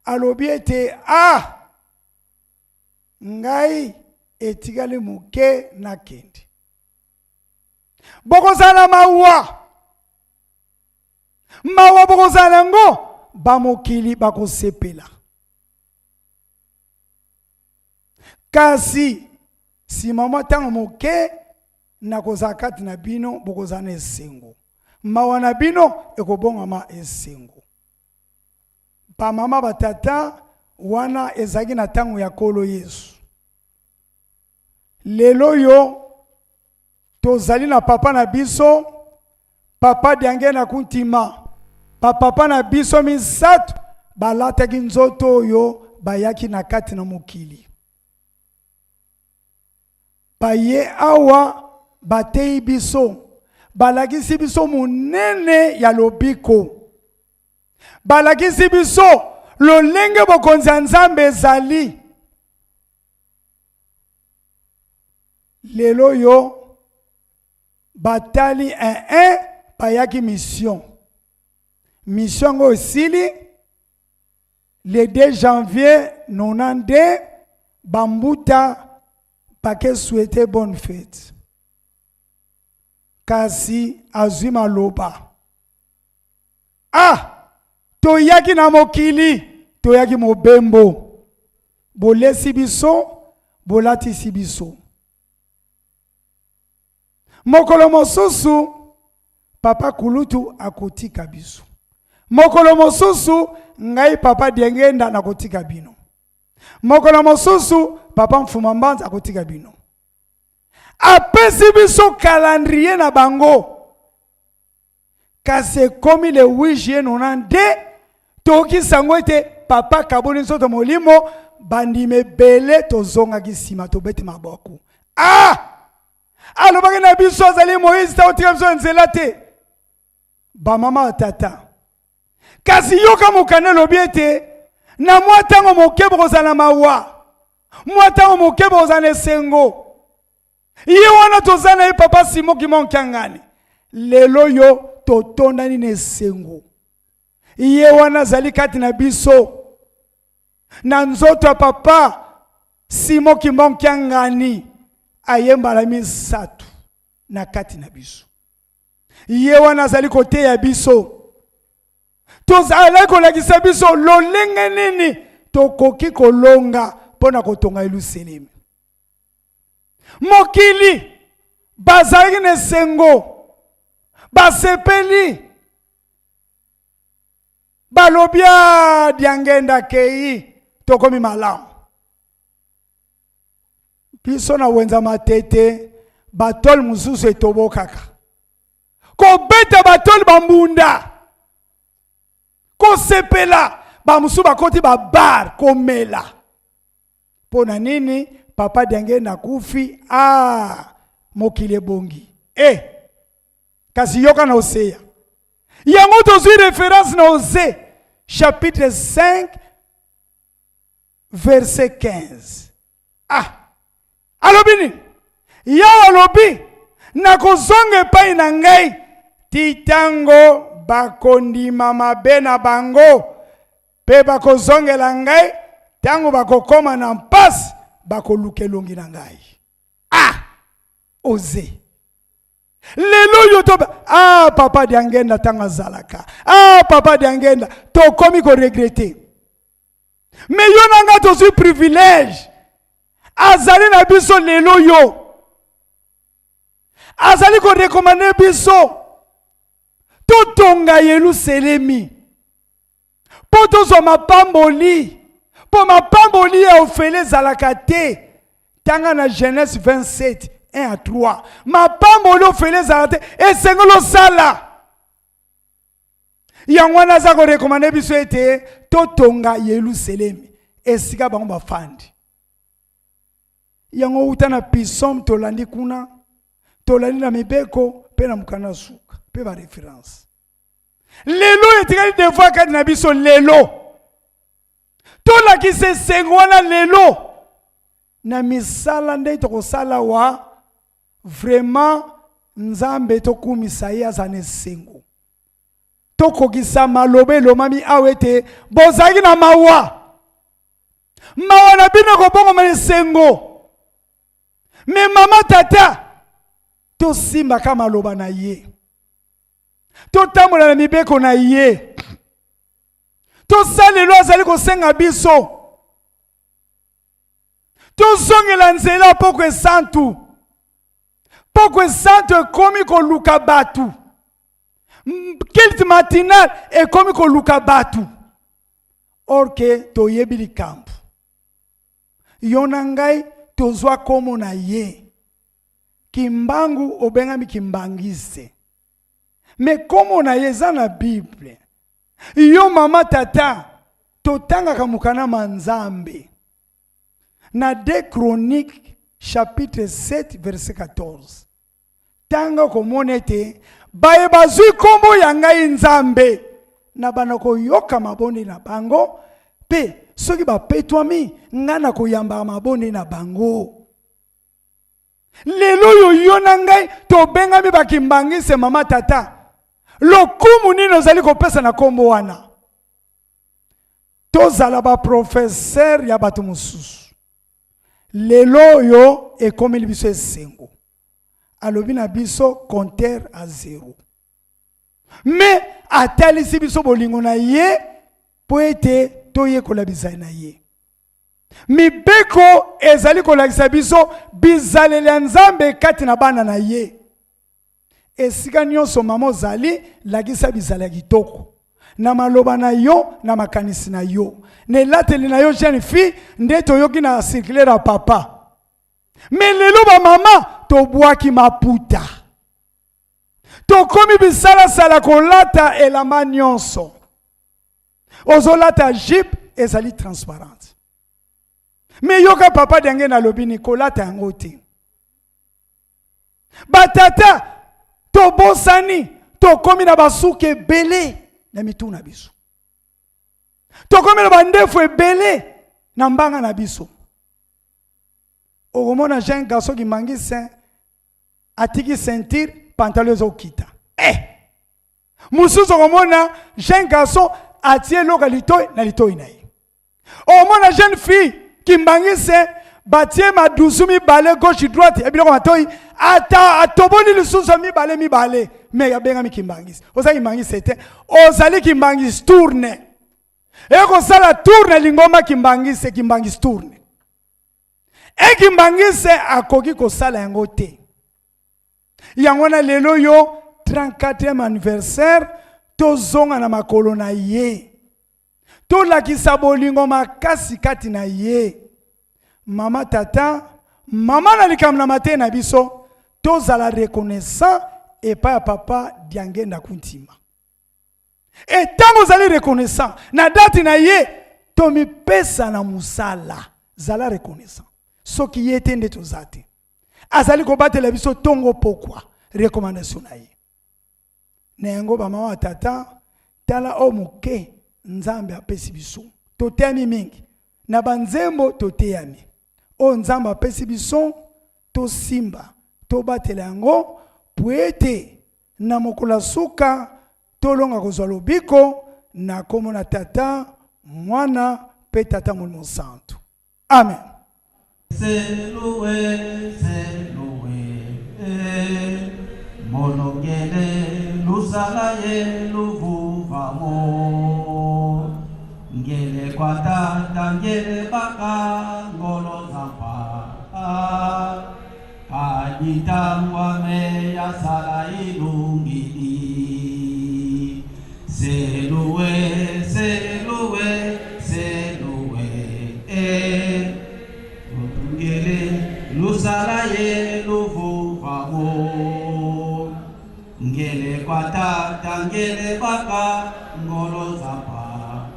Alobi ete a ah, ngai etikali moke nakende. Bokozala mawa Mawa bokozala na yango, bamokili bakosepela. Kasi nsima mwa ntango moke nakozala kati na bino, bokozala na esengo. Mawa na bino ekobongama esengo. Bamama, batata, wana ezalaki na ntango ya Nkolo Yesu. Lelo oyo tozali na papa na biso papa Diangenda Kuntima, bapapa na biso misato balataki nzoto oyo bayaki na kati na mokili. Baye awa bateyi biso, balakisi biso monene ya lobiko, balakisi biso lolenge bokonzi ya Nzambe ezali. Lelo yo batali 1 bayaki mission. Mission yango esili le 2 janvier 92 bambuta bake souhaiter bonne fête. Kasi azwi maloba. Ah! Toyaki na mokili, toyaki mobembo. Bolesi biso, bolatisi biso. Mokolo mosusu papa kulutu akotika biso. Mokolo mosusu ngai papa Diengenda nakotika bino. Mokolo mosusu papa Mfuma Mbanza akotika bino. Apesi biso calendrier na bango. Kasi ekomi le 8 juillet 92 toyoki sango ete papa kaboli nzoto molimo, bandimi ebele tozongaki nsima tobeti maboko. Ah! Alobaki na biso azali Moïse ta otika biso na nzela te. Bamama ya tata. Kasi yoka mokanda elobi ete na mwa ntango moke bokozala na mawa, mwa ntango moke bokozala na esengo. Ye wana toza na ye papa Simon Kimon Kiangani. Lelo yo totondani na esengo. Ye wana azali kati na biso na nzoto ya papa Simon Kimon Kiangani aye mbala misato na kati na biso. Ye wana azali koteya biso, tozalaki kolakisa biso lolenge nini tokoki kolonga mpo na kotonga Yelusalemi. Mokili bazalaki na esengo, basepeli, balobi a Diangenda akei, tokomi malamu. Biso na wenza Matete batole mosusu etobokaka kobeta batole bambunda kosepela, bamosusu bakoti babar komela. Mpo na nini papa Diangenda akufi? Ah, mokili ebongi e. Kasi yoka na Osea yango tozwi reference na Osée chapitre 5 verset 15. Ah, alobi nini? Yawe alobi, nakozonga epai na ngai ti ntango bakondima mabe na bango mpe bakozongela ngai ntango bakokoma na mpasi, bakoluka elongi na ngai. Ah, Oze lelo oyo to ah, papa Diangenda ntango azalaka, ah, papa Diangenda tokomi koregrete. Me yo na ngai tozwi privilège, azali na biso lelo yo, azali korekomande biso totonga Yelusalemi. Mpo tozwa mapamboli, mpo mapamboli ya ofele ezalaka te. Tanga na Genèse 27 1 à 3. Mapamboli ofele ezalaka te, esengeli osala. Yango wana aza korekomande biso ete totonga Yelusalemi, esika bango bafandi. Yango uta na Psaume tolandi kuna, tolandi na mibeko mpe na mokanda suka mpe ba reference. Lelo etikali devoir kati na biso lelo tolakisa esengo wana lelo na misala nde tokosala wa vraiment Nzambe tokumisa ye aza na esengo. Tokokisa maloba elomami awa ete bozalaki na mawa, mawa na bino ekobongoma na esengo. Me mama tata, tosimbaka maloba na ye, totambola na mibeko na ye, tosalelo azali kosenga biso, tozongela nzela poko esantu. Poko esantu ekomi koluka bato, culte matinal ekomi koluka bato, or ke toyebi likambo yo na ngai tozwa komo na ye. Kimbangu obengami kimbangiste, me komo na ye eza na Bible. Yo mama tata, totangaka mokanda ma Nzambe na 2 Chroniques chapitre 7 verset 14. Tanga komona ete baye bazwi kombo ya ngai Nzambe na bana koyoka mabondeli na bango, mpe soki bapetwami ngai na koyambaka mabondeli na bango. Lelo oyo yo na ngai tobengami bakimbangise. Mama tata, lokumu nini ozali kopesa na kombo wana? Tozala baprofesere ya bato mosusu. Lelo oyo ekomeli biso esengo, alobi na biso compteur à zero, me atalisi biso bolingo na ye mpo ete toyekola bizali na ye. Mibeko ezali kolakisa biso bizaleli ya Nzambe kati na bana na ye. Esika nyonso mama ozali, lakisa bizali ya kitoko na maloba na yo, na makanisi na yo, na elateli na yo. Jeune fille, nde toyoki na circulaire ya papa. Me lelo bamama tobwaki maputa, tokomi bisalasala kolata elamba nyonso. Ozolata jupe ezali transparente, me yoka papa Denge nalobi ni kolata yango te. Batata tobosani, tokomi na basuki ebele na mitu na biso, tokomi na bandefu ebele na mbanga na biso. Okomona jeune garçon kimangise atiki ceinture, pantalon ezokita. Mosusu okomona jeune garçon atie eloko ya litoi na litoi na ye. Okomona jeune fille kimbangise batie madusu mibale gauche droite ya biloko matoi, ata atoboli lisusu ya mibale mibale, me abengami kimbangisi. Oza kimbangisi te, ozali kimbangisi tourne. Ekosala tourne lingomba kimbangisi, kimbangisi tourne. Ekimbangisi akoki kosala yango te. Yango wana lelo yo 34e anniversaire, tozonga na makolo na ye, tolakisa bolingo makasi kati na ye. Mama tata, mama na likambo na mateya na biso, tozala reconnaissant epai ya papa Diangenda Kuntima. E ntango ozali reconnaissant na date na ye, tomipesa na mosala. Zala reconnaissant. Soki ye te nde toza te. Azali kobatela biso tongo pokwa, recommandation na ye. Na yango bamama ya tata, tala oyo moke Nzambe apesi biso. Toteyami mingi na banzembo, toteyami oyo Nzambe apesi biso, tosimba, tobatela yango po ete na mokolo ya suka tolonga kozwa lobiko na kombo na Tata, Mwana mpe Tata Molimo Santu. Amen. Seluwe, seluwe, eh, molongele lusala ye luvuvamo ngele kwa tata ngele baka ngolo zampa kaditangwa me ya sala ilungili seluwe seluwe. lusala ye luvuvamo ngele kwa tata ngele baka ngolo zapa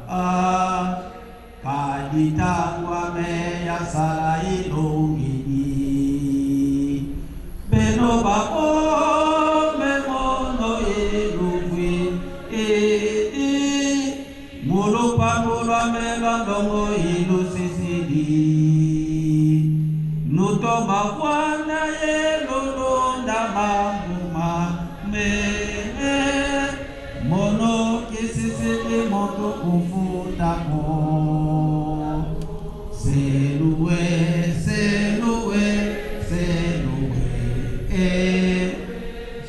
ah, kaditangwa meya sala ilongidi beno babo memono elungwi edi mulupangu lwame lwa ndongo ilusisidi nutoma bwana ye lulunda manguma me mono kisisidi moto kufutako seluwe seluwe seluwe e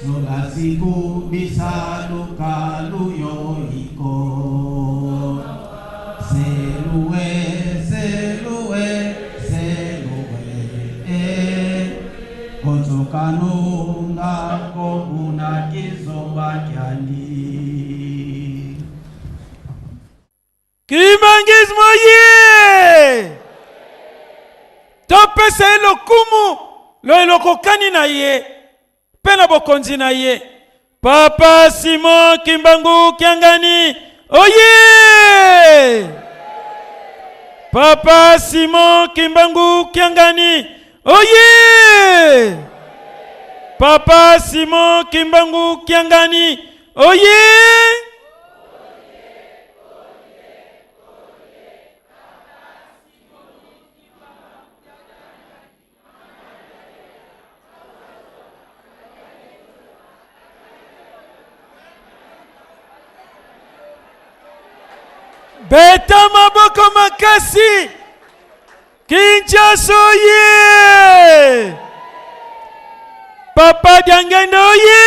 zolasiku bisaluka luyoiko seluwe seluwe seluwe e kozokanunga kobuna kizoba kyandi. Kimbanguisme ye! Topesa ye lokumu loye lokokani na ye mpe na bokonzi na ye. Papa Simon Kimbangu Kiangani oye! Papa Simon Kimbangu Kiangani oye! Papa Simon Kimbangu Kiangani oye! Beta maboko makasi. Kinshasa oye! Papa Diangenda oye!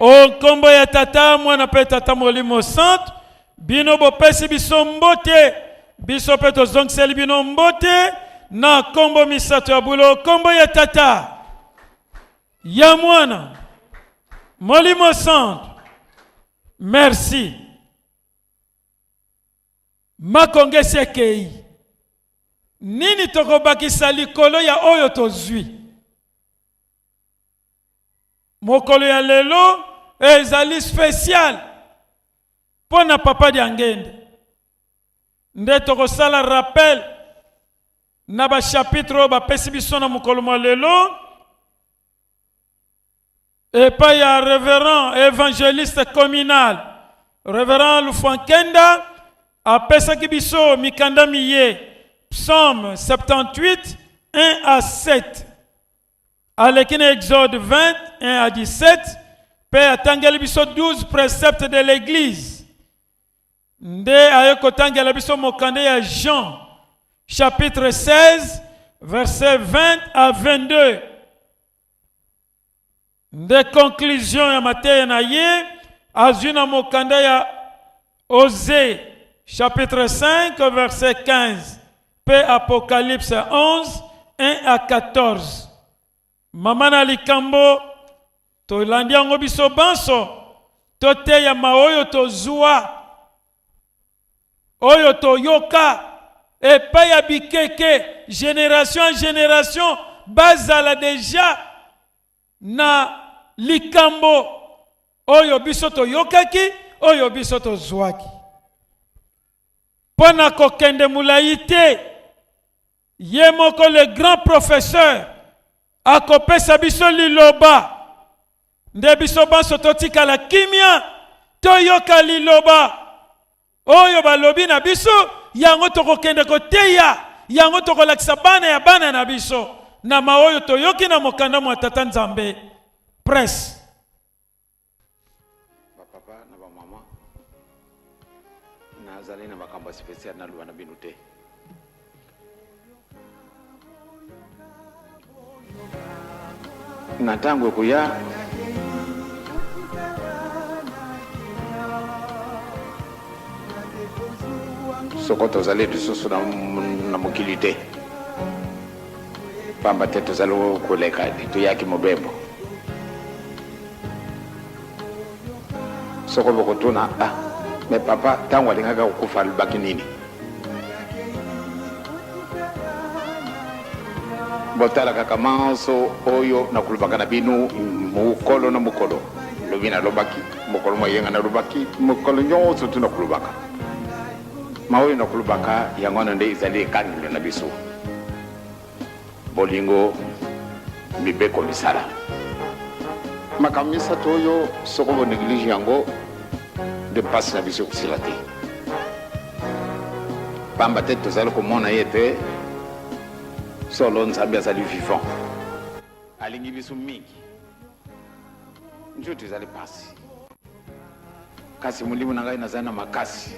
O nkombo ya Tata, Mwana mpe Tata Molimo Santu, bino bopesi biso mbote, biso mpe tozongiseli bino mbote na nkombo misato ya bulo, nkombo ya Tata, ya Mwana, Molimo Santu. Merci. Makonga esi ekei. Nini tokobakisa likolo ya oyo tozwi? Mokolo ya lelo ezali special mpo na Papa Diangenda. Nde tokosala rappel na ba chapitre oyo bapesi biso na mokolo mwa lelo epai ya reverend evangeliste communal reverend Lufuankenda apesaki biso mikanda miye psaume 78 1 à 7 aleki na exode 20 1 à 17 mpe atangeli biso 12 préceptes de l'église nde aye kotangela biso mokanda ya Jean chapitre 16 verset 20 à 22 nde conclusion ya mateya na ye azwi na mokanda ya Osée chapitre 5 verset 15 mpe Apocalypse 11 1 à 14. Mama na likambo tolandi yango biso banso toteyama oyo tozwa oyo toyoka epai ya bikeke generation en generation bazala deja na likambo oyo biso toyokaki oyo biso tozwaki mpo na kokende molai te ye moko le grand professeur akopesa biso liloba nde biso banso totikala kimia toyoka liloba oyo balobi na biso yango tokokende koteya yango tokolakisa bana ya bana na biso na maoyo toyoki na mokanda mwa tata nzambe presse Ba papa na ba mama, nazali na makambo ya special naloba na bino te. Na ntango ekoya soko tozali lisusu na, na mokili te pamba te tozali koleka toyaki mobembo Soko bokotuna, ah, mais papa, ntango alingaki kokufa alobaki nini? Botala kaka manso oyo nakolobaka na bino mokolo na mokolo. Lobi nalobaki, mokolo mwa yenga nalobaki, mokolo nyonso tu nakolobaka. Ma oyo nakolobaka, yango wana nde ezali ekangelo na biso. Bolingo, mibeko, misala. Makambo misato oyo, soko bo neglige yango, nde mpasi na biso ekosila te. Pamba te tozali komona ye ete solo Nzambe azali vivant, alingi biso mingi. Nzoto ezali mpasi, kasi molimo na ngai nazali na makasi.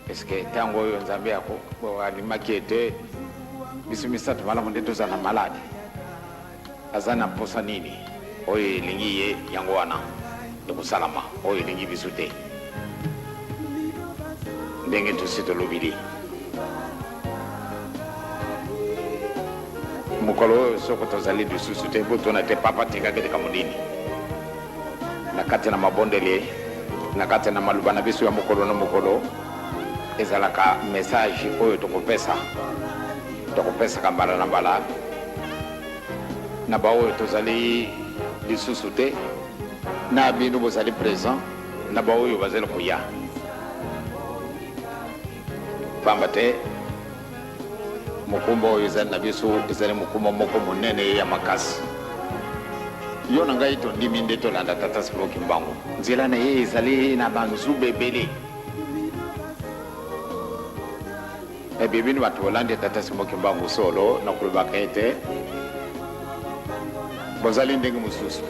Eske ntango oyo Nzambe alimaki ete biso misato malamu nde tozala na maladi, aza na mposa nini? Oyo elingi ye yango wana ekosalama, oyo elingi biso te. Ndenge tosi tolobili mokolo oyo, soko tozali lisusu te, botuna te papa tikaki likambo nini na kati na mabondeli, na kati na maloba na biso ya mokolo na mokolo. Ezalaka message oyo tokopesa, tokopesaka mbala na mbala na baoyo tozali lisusu te, na bino bozali present, na baoyo bazali koya, pamba te mokumba oyo ezali na biso ezali mokumba moko monene ya makasi. Yo na ngai tondimi nde tolanda Tata Simon Kimbangu. Nzela na ye ezali na banzube ebele. Ebe bino bato bolandi Tata Simon Kimbangu solo, nakolobaka ete bozali ndenge mosusu,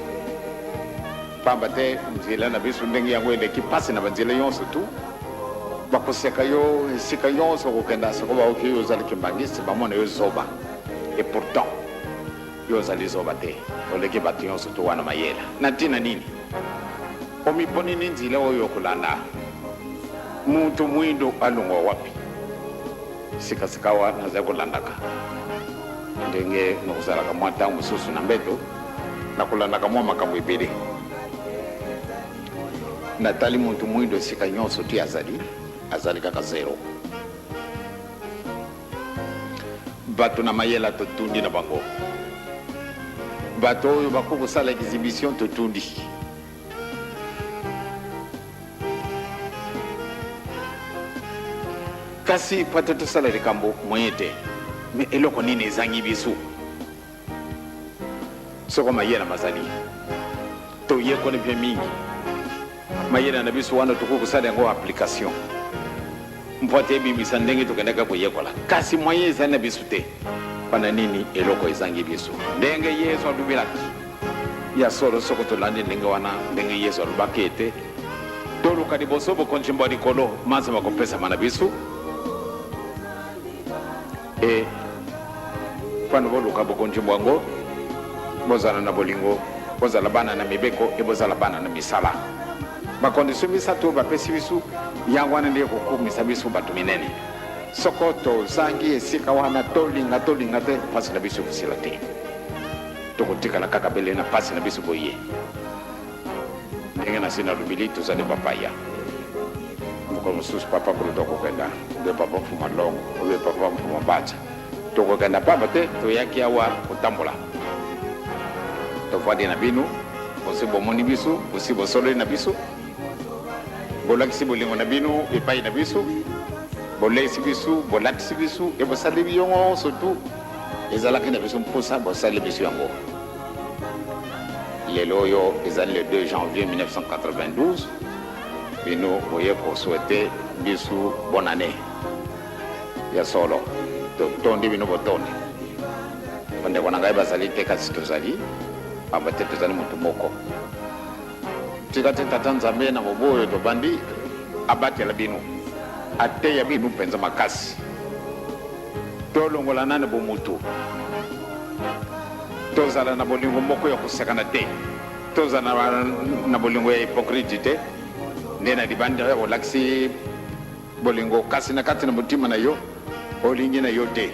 pamba te nzela na biso ndenge yango eleki mpasi na banzela nyonso tu. Bakoseka yo esika nyonso okokenda soko baoki yo ozali kimbangiste, bamona yo zoba. Et pourtant yo ozali zoba te, oleki bato nyonso tu wana mayela. Na ntina nini omiponini nzela oyo okolanda? Mutu mwindo alongwa wapi? Sikasikawa nazali kolandaka ndenge nakozalaka mwa ntango mosusu na mbeto, nakolandaka mwa makambo ebele. Natali mutu mwindo esika nyonso ti azali, azali kaka zero. Bato na mayela totundi na bango, bato oyo bakoki kosala exhibition totundi. Kasi mpo ete tosala likambo moye te, me eloko nini ezangi biso? Soko mayela mazali, toyekoli mpe mingi. Mayele na biso wana tokoki kosala yango application mpo ete ebimisa ndenge tokendaki koyekola, kasi moyen ezali na biso te. Mpo na nini eloko ezangi biso? Ndenge Yesu alobelaki ya solo, soko tolandi ndenge wana, ndenge Yesu alobaki ete toluka liboso bokonzi bwa likolo, manso makopesama na biso. E mpona boluka bokonzi bwango, bozala na bolingo, bozala bana na mibeko e bozala bana na misala. Bakondisio misato oyo bapesi biso, yango wana nde ekokumisa biso bato minene. Soko tozangi esika wana, tolinga tolinga te, mpasi na biso ekosila te. Tokotikala kaka bele na mpasi na biso boye. Ndenge nasi nalobili, tozali bapaya. Mokolo mosusu papa Kulutu akokenda, obe papa Mfuma Longo, obe papa Mfuma Mbanza. Tokokenda pamba te toyaki awa kotambola. Tovandi na bino, bosi bomoni biso, bosi bosololi na biso, bolakisi bolingo na bino epai na biso, boleisi biso, bolatisi biso, e bosali nyonso tu ezalaki na biso mposa, bosali biso yango. Lelo oyo ezali le 2 janvier 1992, bino boye ko souhaiter biso bonne annee. Ya solo, totondi bino botondi. Bandeko na ngai bazali te, kasi tozali, pamba te tozali moto moko. Tika te Tata Nzambe na mobu oyo tobandi abatela bino, ateya bino mpenza makasi. Tolongola nanu bomutu. Tozala na bolingo moko ya kosakana te. Tozala na bolingo ya hypocrite te, nde na libanda olakisi bolingo kasi na kati na motima na yo olingi na yo te.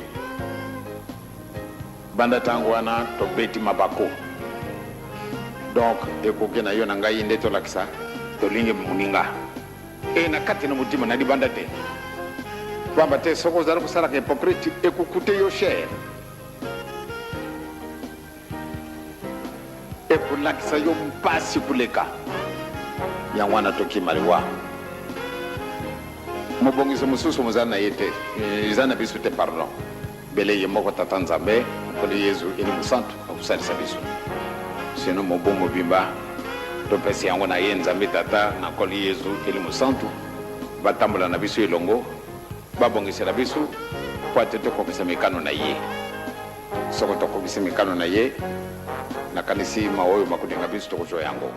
Banda tango wana tobeti mabaku. Donc ekoki na yo na ngai nde tolakisa tolingi moninga. E na kati na motima, na libanda te. Pamba te soki ozali kosalaka hypocrite ekokute yo cher, ekolakisa yo mpasi koleka. Yango wana tokima liwa. Mobongisi mosusu mozali na ye te, eza na biso te, pardon. Bele ye moko Tata Nzambe, Nkolo Yezu, Elimo Santu akosalisa biso. Sinon mobu mobimba topesi yango na ye Nzambe Tata na Nkolo Yezu, Elimo Santu batambola na biso elongo, babongisela biso mpo ate tokokisa mikano na ye. Soko tokokisi mikano na ye, nakanisi maoyo makolinga biso tokozwa yango.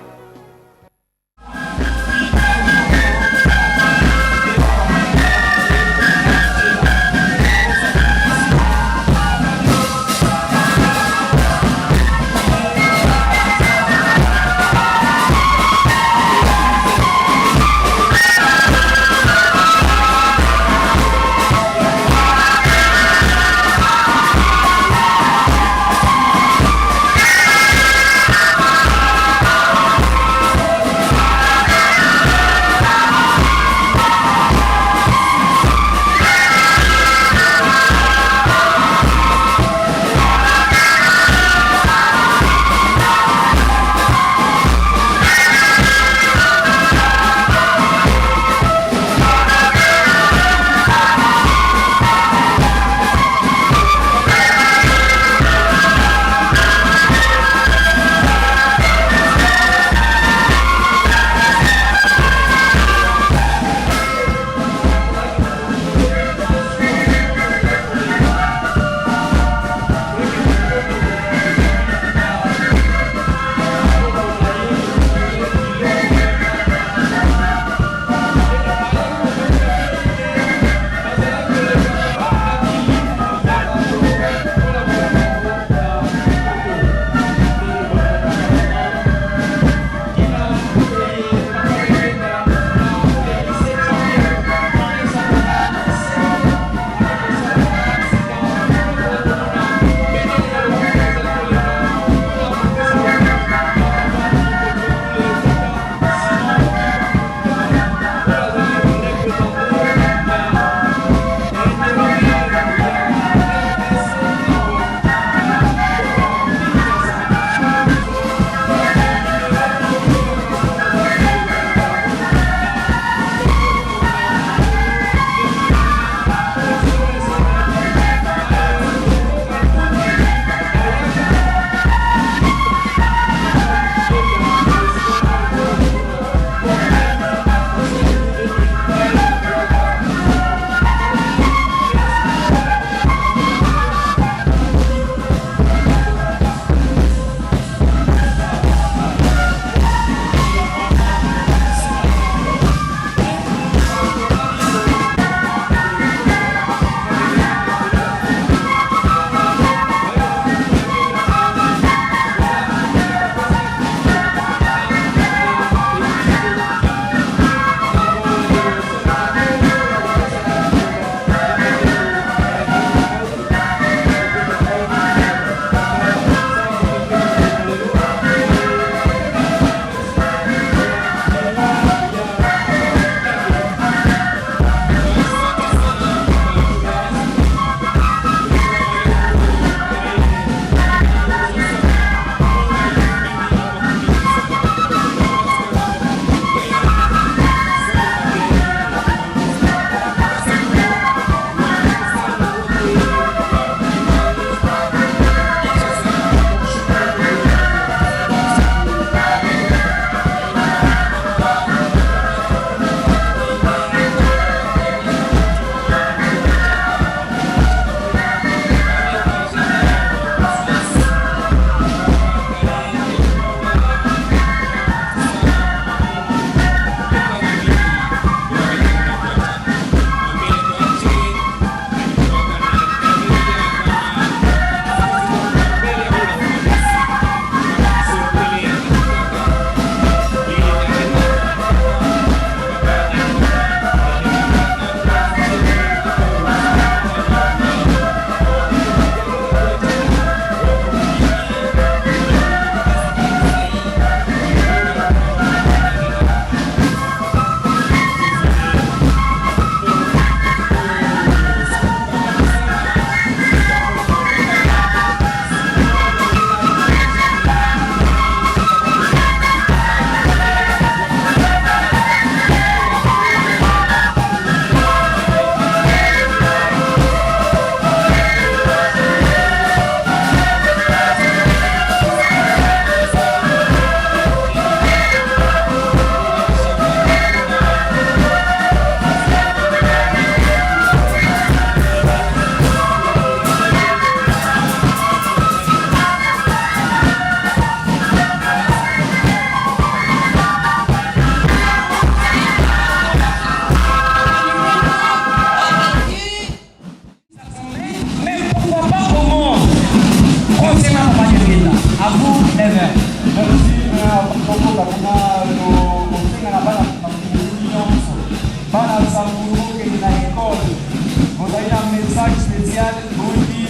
spécial boni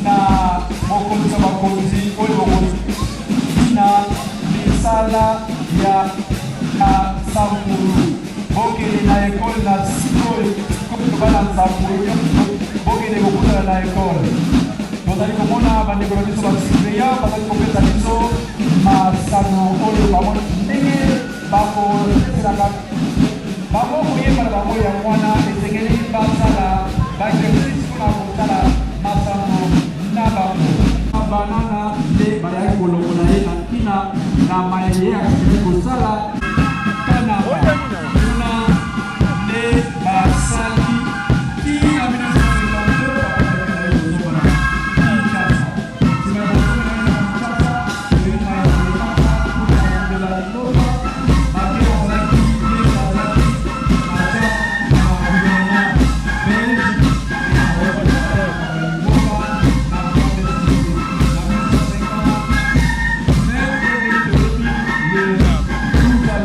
na mokonzi ya bakonzi oyo bokonzi na misala ya na Sankuru. Bokende na ekole na sikoyo, bana Sankuru nyonso bokende kokutana na ekole. Tozali komona bandeko na biso ba surveillant bazali kopesa biso masano oyo bango ndenge bakoseselaka bango koyeba na bango. Yango wana esengeli basala ba exercice mpona kosala masano na bango. Banana nde bayaki kolongola ye na ntina na mayele ye akendeki kosala Kananga. Kuna nde basali ti na 1952, bakendaki na ye kozonga na Kinshasa. Nsima ya kozonga na ye na Kinshasa, toyei na ya mpona kobundela lingomba make. Azalaki ye, azalaki agent na gouvernement belge na lingomba na clandestinité na 1959. Le 12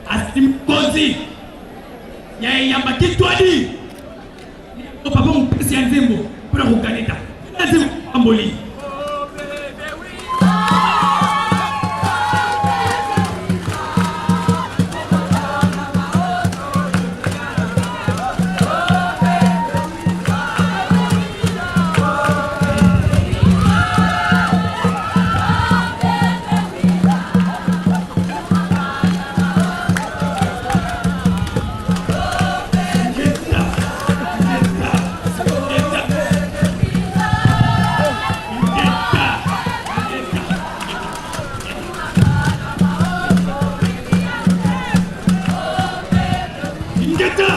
Azali mokonzi ya eyamba kitwadi papa mopesi ya nzembo mpo na kokaneta na nzembo amboli. Ingeta!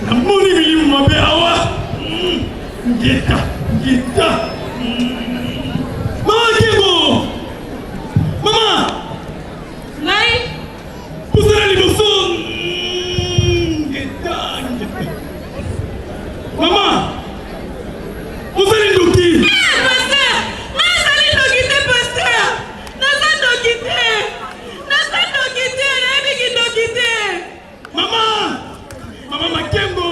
Namoni milimu mabe awa. Ngeta, ngeta. Mama Kengo! Mama! Ngai? Pusana liboso. Ngeta, ngeta. Mama! Ozali ndoki! Eh, pasteur! Ngai nazali ndoki te, pasteur! Naza ndoki te! Naza ndoki te! Nayebi kindoki te! Mama! Mama Makengo!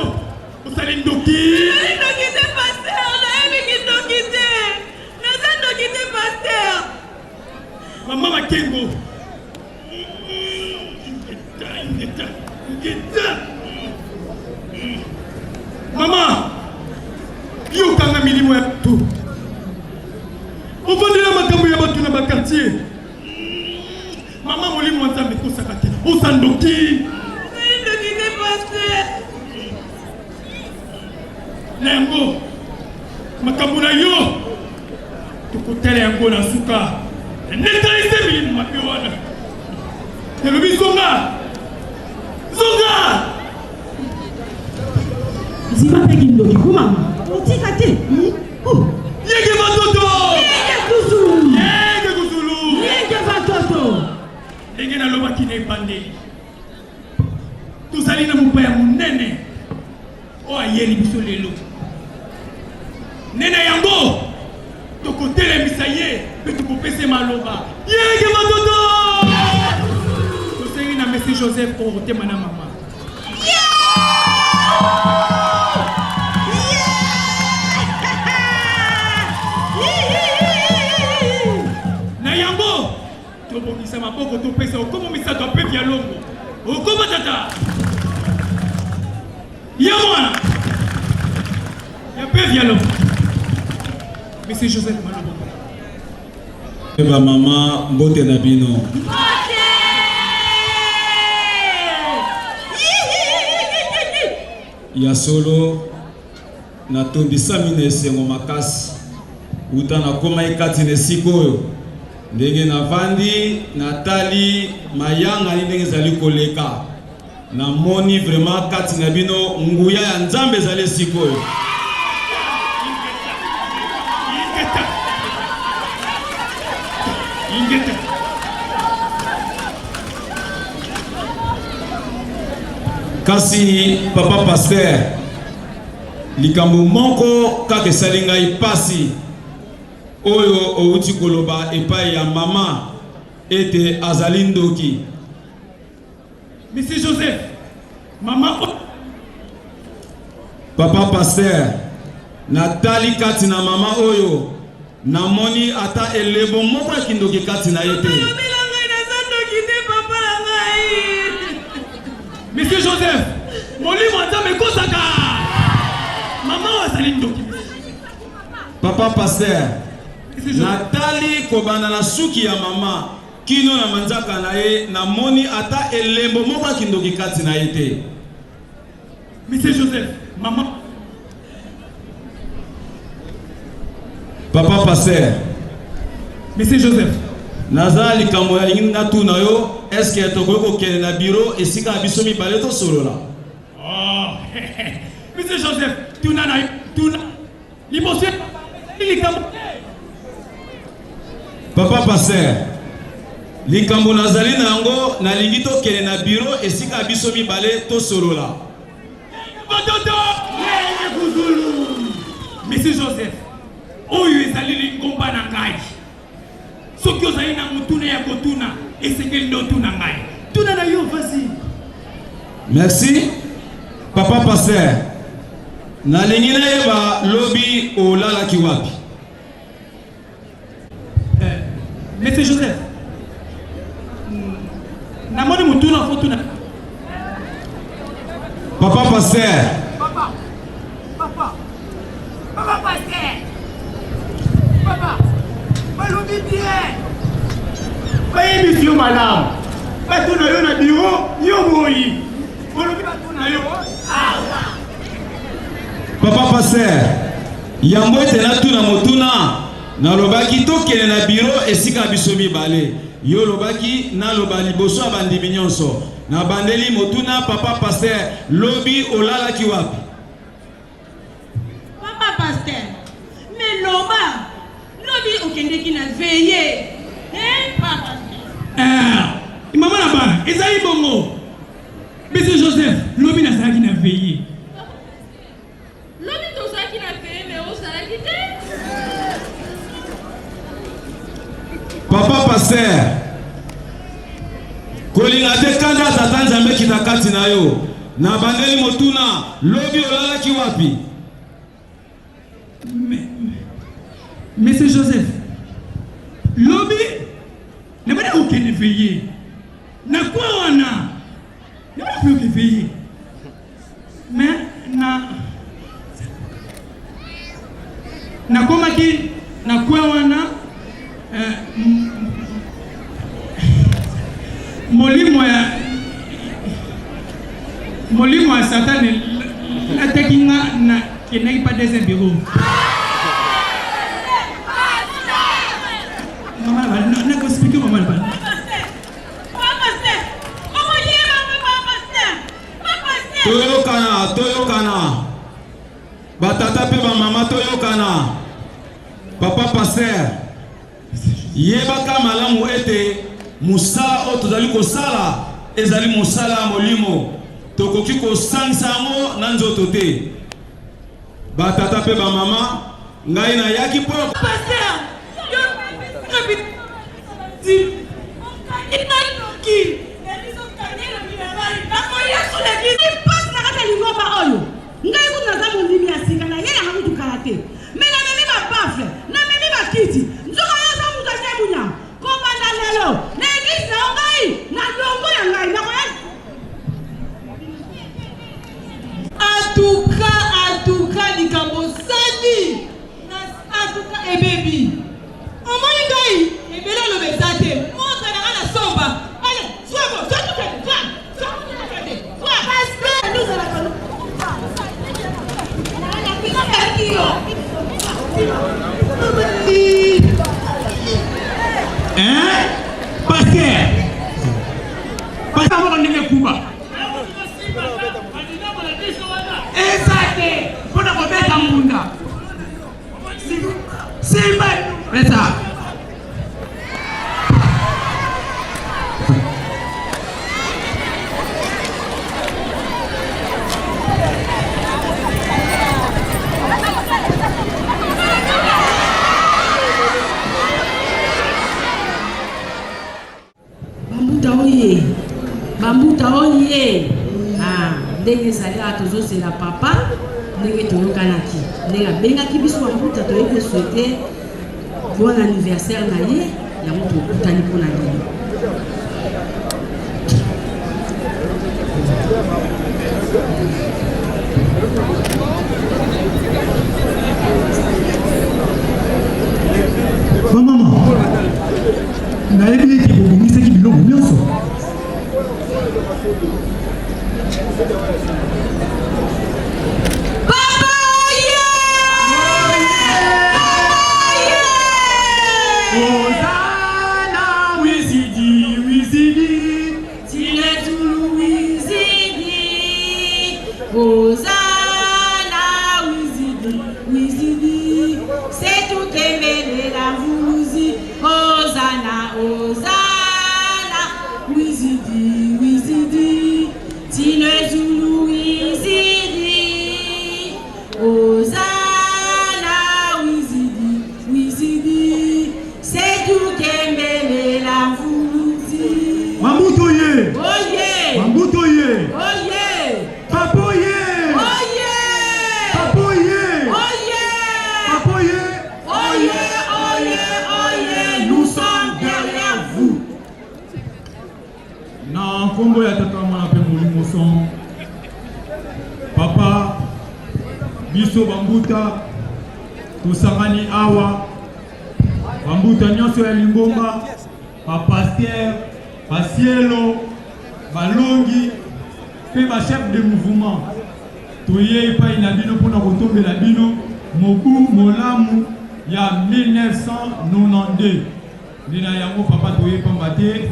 Ozali ndoki! Nazali ndoki te, pasteur! Nayebi kindoki te! Naza ndoki te, pasteur! Mama Makengo! Ingeta, ingeta, ingeta! Mama! Yokanga milimo ya bato. Ovandela makambo ya bato na bakartier. Mama, molimo wa Nzambe ekosaka te. Oza ndoki! Nazali ndoki te, pasteur! Na yango, makambo na yo tokotala yango na suka. Neutralize milimo mabe wana. Elobi zonga! Zonga! Nzima mpe kindoki kumama otika te. Yenge batoto! Yenge kuzulu! Yenge kuzulu! Yenge batoto! Ndenge nalobaki na ebandeli, tozali na mopaya monene oyo ayeli biso lelo. Nde na yango tokotelemisa ye mpe tokopesa ye maloba. Yenge batoto! Tosengi na Monsieur Joseph okotema na mama. Na yango tobongisa maboko, topesa okomo misato apepi ya longo okoma tata ya mwana ya pevi ya longo. Monsieur Joseph Malobo. Ba mama, mbote na bino. Ya solo natondisami na esengo makasi uta nakomaki kati na esika oyo, ndenge navandi natali mayangani ndenge ezali koleka, namoni vraiment kati na bino nguya ya Nzambe ezali esika oyo. Ingeta. Kasi papa pasteur, likambo moko kaka esali ngai pasi, oyo outi koloba epai ya mama ete azali ndoki. Monsieur Joseph, mama. Papa pasteur, natali kati na mama oyo, namoni ata elembo moko ya kindoki kati na ye te. Lobela ngai, naza ndoki te, papa na ngai. Monsieur Joseph, molimo ya Nzambe ekosaka. Mama oyo azali ndoki. Papa pasteur, natali kobanda na suki ya mama kino na manzaka na ye, namoni ata elembo moko ya kindoki kati na ye te. Monsieur Joseph, mama. Papa pasteur. Monsieur Joseph. Naza likambo nalingi natuna yo, eske tokoki kokende na biro esika na biso mibale tosolola? Oh. Monsieur Joseph, tuna na tuna. Liboso likambo. Papa pasteur, likambo nazali na yango, nalingi tokende na biro esika biso mibale tosolola. Batoto Kuzulu. Monsieur Joseph, oyo ezali lingomba na ngai. Soki ozali na motuna ya kotuna, esengeli nde otuna ngai. Tuna na yo, vas-y. Merci. Papa pasteur, nalingi nayeba lobi olalaki wapi? Eh, Monsieur Joseph, namoni motuna fo tuna. Papa pasteur. Papa, papa, papa pasteur. Papa, balobi bien. Bayebisi yo malamu. Batuna yo na biro, yo boyi. Bolobi batuna yo awa. Papa pasteur, yambo ete natuna motuna, nalobaki tokende na biro esika biso mibale. Yo olobaki naloba liboso ya bandimi nyonso. Nabandeli motuna, papa pasteur, lobi olalaki wapi? Papa pasteur, mais loba, lobi okendeki na veille. Hein, papa pasteur? Eh, mama na bana, ezali bongo. Monsieur Joseph, lobi nazalaki na veille. Lobi tozalaki na veille mais ozalaki te. Papa pasteur, kolinga te kanda ya tata Nzambe ekita kati na yo. Nabandeli motuna, lobi olalaki wapi? Monsieur Joseph, lobi nabanda kokende veille na kwa wana nabanda kokende veille mais na nakomaki na kwa wana eh, molimo ya molimo ya satani lataki nga na kendaki pa deuxième bureau. Mama nakoexplike mama na bana. Toyokana, toyokana. Batata mpe bamama toyokana. Papa pasteur, yebaka malamu ete mosala oyo tozali kosala ezali mosala ya molimo. Tokoki kosangisa yango na nzoto te. Batata mpe bamama, ngai nayaki mpo Pasteur, yo mpasi na kati ya lingomba oyo ngai kutu naza mondimi ya sika nayelaka kutu kala te me namemi babafle namemi bakiti nzoka yo oza moto atie bunyama kobanda lelo na eglise na yo ngai na longo ya ngai nakoya. Atuka atuka likambo osali na atuka ebebi omoni ngai ebele oloba eza te montre na ngai na somba ale zwako zwa tokende zwa zwa tokende zwa Hein? Pasteur. Pasteur moko ndenge kuba. Eza te mpo na kobeta ngunda. Simba pesa. Bambuta oye, bambuta oye. Ah, ndenge ezali awa tozozela papa ndenge toyokanaki, ndenge abengaki biso bambuta toyei kosouhaite bon anniversaire na ye, yango tokutani mpo na lelo. Bamama, nayebi ete bobongisaki biloko nyonso. Papa oye! Hosanna, Wizidi, Wizidi. Tilezulu Wizidi, Hosanna Wizidi, Wizidi, Setukembelela Mvuluzi, Hosanna. nkombo ya Tata, Mwana mpe Molimo Santu. Papa, biso bambuta tosangani awa, bambuta nyonso ya lingomba, bapaster, basielo, balongi mpe bachef de mouvement, toye epai na bino mpo na kotombela bino mobu molamu ya 1992. Nde na yango papa toye pamba te.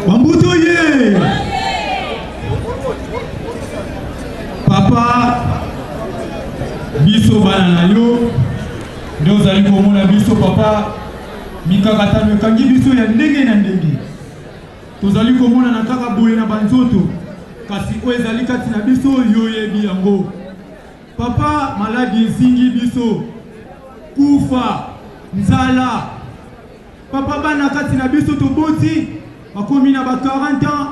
Bambuto ye papa, biso bana na yo nde ozali komona biso papa, mikakatano ekangi biso ya ndenge na ndenge, tozali komonana kaka boye na banzoto, kasi oyo ezali kati na biso yo oyebi yango. Papa, maladi ezingi biso, kufa, nzala. Papa, bana kati na biso toboti bakomi na ba 40 ans,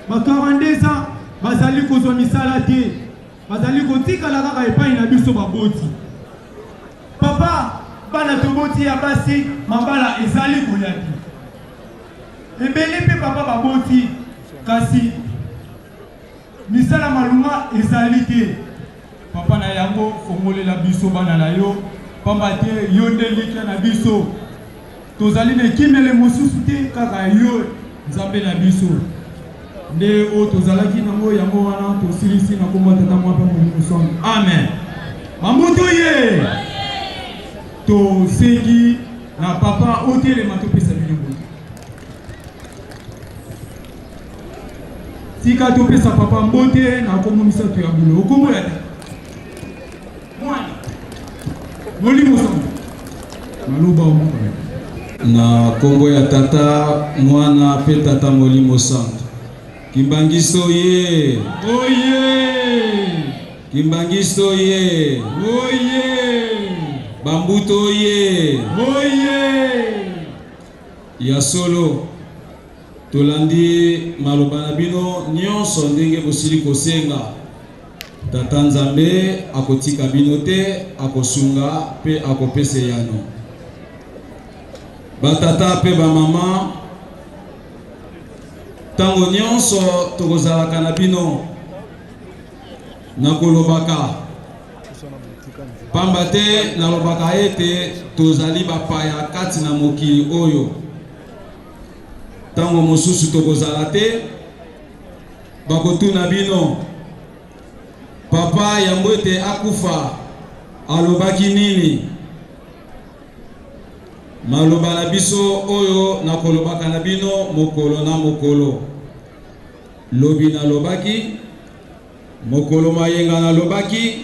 ba 42 ans, bazali kozwa misala te, bazali kotikala kaka epai na biso baboti. Papa, bana toboti ya basi mabala ezali koya te. Ebele mpe papa baboti kasi Misala malonga ezali te. Papa na yango fongolela biso bana na yo, pamba te yo nde elikya na biso. Tozali na ekimele mosusu te kaka yo Nzambe na biso. Nde oyo tozalaki nango yango wana tosilisi na kombo ya Tata Mwana mpe Molimo Santu. Amen. Bambutu ye tosengi na papa otelema topesa bino mbote. Tika topesa papa mbote na kombo misato ya bulo. Okombo ya tata, mwana, molimo santu. Maloba omoko. Na kombo ya tata, mwana pe tata molimo santu. Kimbanguiste oye! Oye! Kimbanguiste oye! Oye! Bambuto oye! Oye! Ya solo, tolandi maloba na bino nyonso ndenge bosili kosenga. Tata Nzambe akotika bino te, akosunga pe akopesa eyano. Batata pe bamama, ntango nyonso tokozalaka na bino na kolobaka, pamba te nalobaka ete tozali bapaya kati na mokili oyo. Ntango mosusu tokozala te, bakotuna bino, Papa yambo ete akufa alobaki nini? Maloba na biso oyo nakolobaka na bino mokolo na mokolo. Lobi nalobaki, mokolo mayenga nalobaki,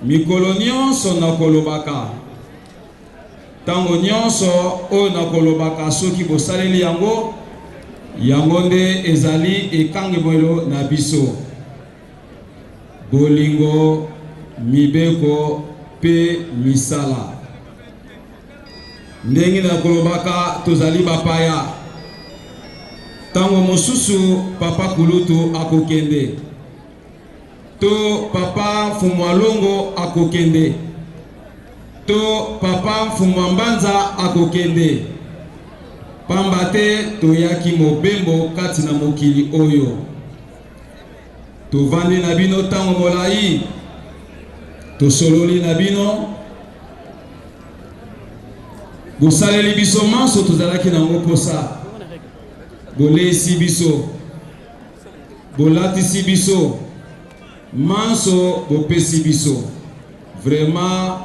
mikolo nyonso nakolobaka. Ntango nyonso oyo nakolobaka, soki bosaleli yango, yango nde ezali ekangemelo na biso. Bolingo, mibeko mpe misala. Ndenge nakolobaka, tozali bapaya. Ntango mosusu papa kulutu akokende, to papa mfumu alongo akokende, to papa mfumu mbanza akokende, pamba te toyaki mobembo kati na mokili oyo. Tovandi na bino ntango molai, tosololi na bino, bosaleli biso manso tozalaki nango mposa, boleisi biso, bolatisi biso, manso bopesi biso. Vraiment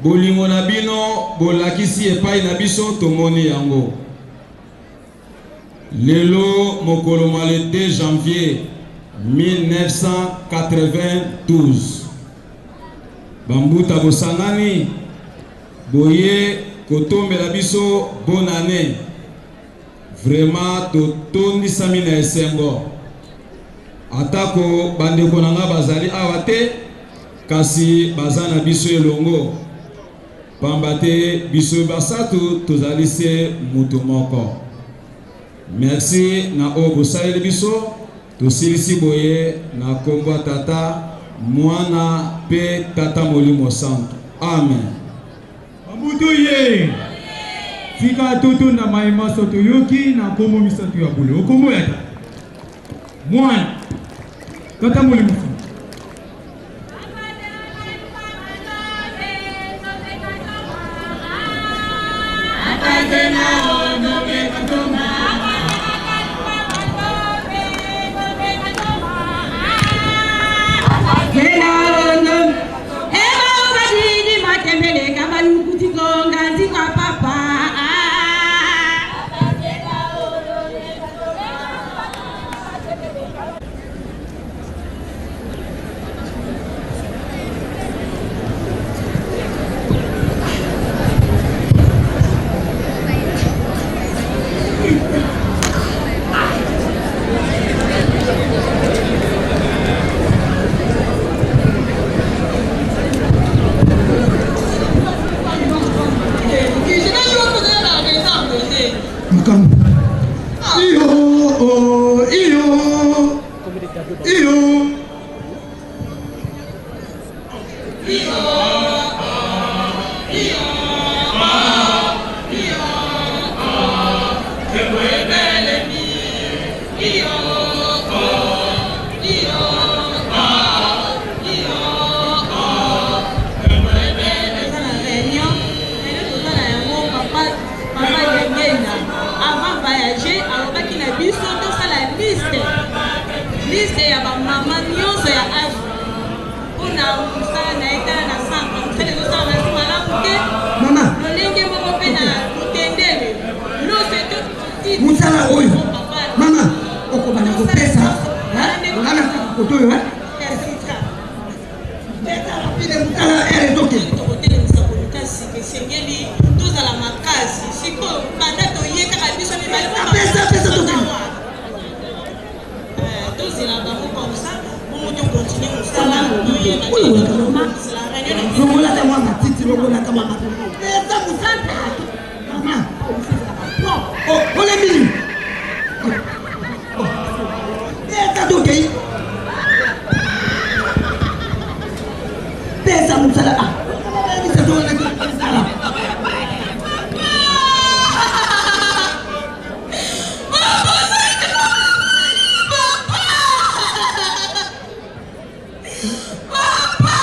bolingo na bino bolakisi epai na biso, tomoni yango. Lelo mokolo mwa le 2 janvier 1992, bambuta bosangani boye kotombela biso bonne annee. Vraiment totondisami na esengo. Atako bandeko na nga bazali awa te, kasi baza na biso elongo. Pamba te biso basatu tozali se mutu moko. Merci na oyo bosaleli biso. Tosilisi boye na kombo ya Tata, Mwana pe Tata Molimo Santu. Amen. Babutu ye. Tika totonda maye manso toyoki na nkombo misantu ya bule. Okombo ya Tata, Mwana, Tata Molimo Santu. Makambo. Iyo, oh, iyo. Iyo. Avant voyager alobaki na biso tosala liste liste ya bamama nyonso ya age mpona mosala na ye tala na centre mosala ezosala nasi malamu te lolenge moko mpe na motendele loso mosala oyo mama okobanda kopesa nga na koto oyo tokotelemisa koluka sika esengeli tozala makasi sikoyo banda toye kaka biso mibale tozela bango comme ça bongo tokontinue mosala longolaka mwa matiti longolaka mwa matiti eza mosala mama olembi nini pesa tokei pesa mosala ah Papa!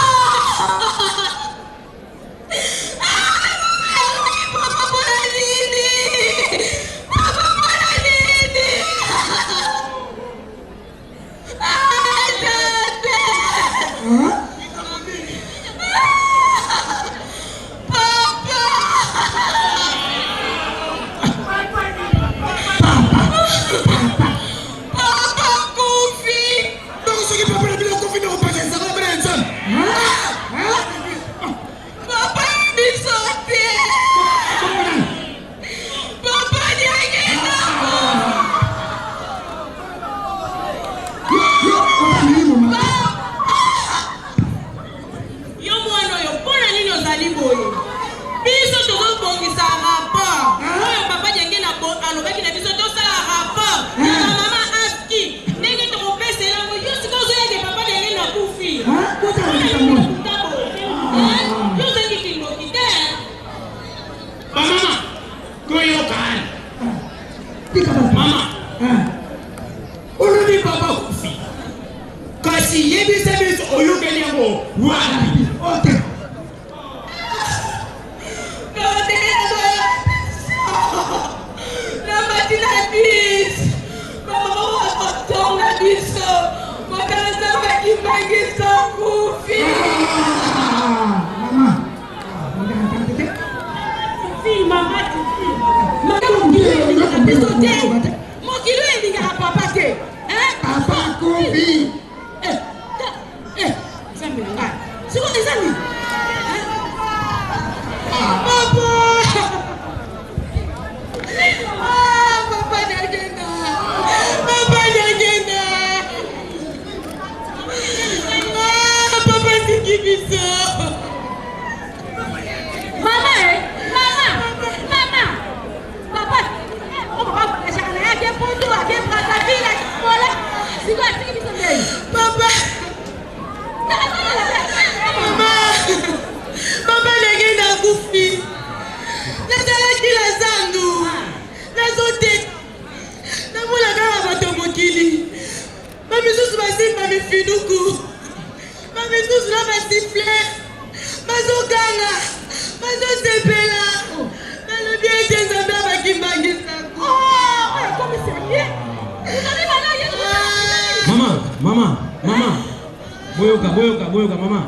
Boyoka, boyoka, boyoka mama.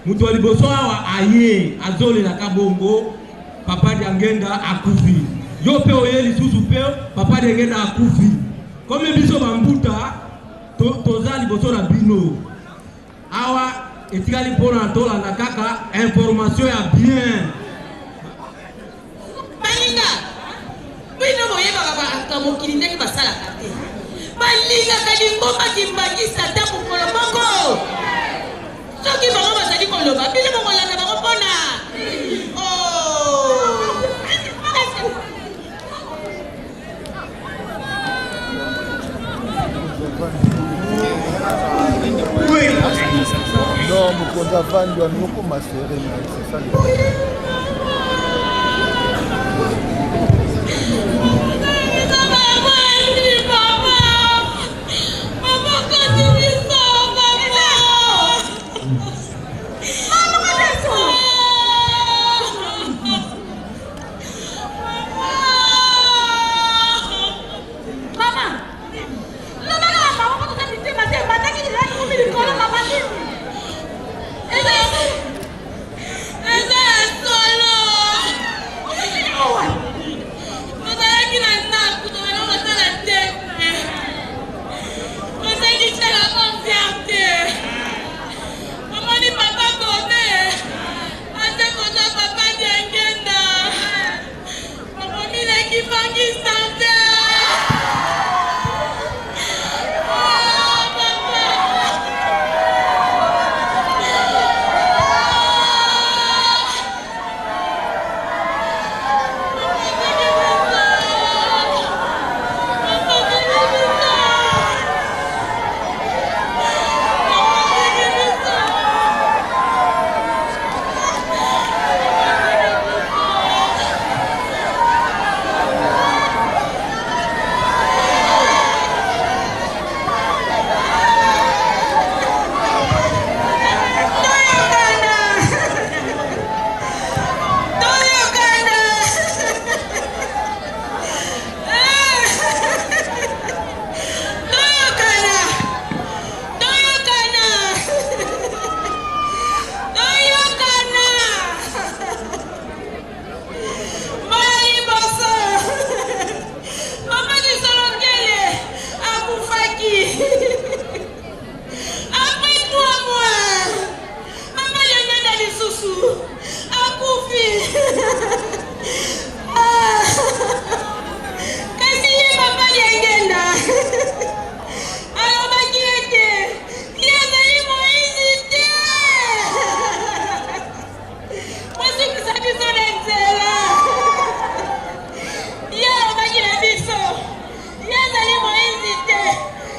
Moto ya liboso awa aye azolelaka bongo papa Diangenda akufi. Yo mpe oye lisusu mpe papa Diangenda akufi. Comme biso bambuta to, toza liboso na bino awa etikali mpona tolanda kaka information ya bien. Baninga, bino boyebaka bato ya mokili ndenge basalaka te. Balingaka lingomba kimbangista ata mokolo moko. Soki bango bazali koloba, bino bokolanda bango mpona oh. Non, mokonzi avandi wana okoma sere na c'est ça le problème. Mama, lobaka na bango mpo toza mitema te, bataki nzela ekomi likolo mama nini? Eza ya eza ya solo. Tozalaki na ndako, tozalaki kosala te. Tozalaki tiela confiance te. Omoni papa Bobe, aze kozwa papa Diangenda. Toyokana! Mbala liboso, Mama Kisolokele akufaki. Après 3 mois, Mama Yangenda lisusu akufi. Ah. Kasi ye Papa Yangenda alobaki ete ye azali moizi te. Bosukisa biso na nzela. Ye alobaki na biso, ye azali moizi te.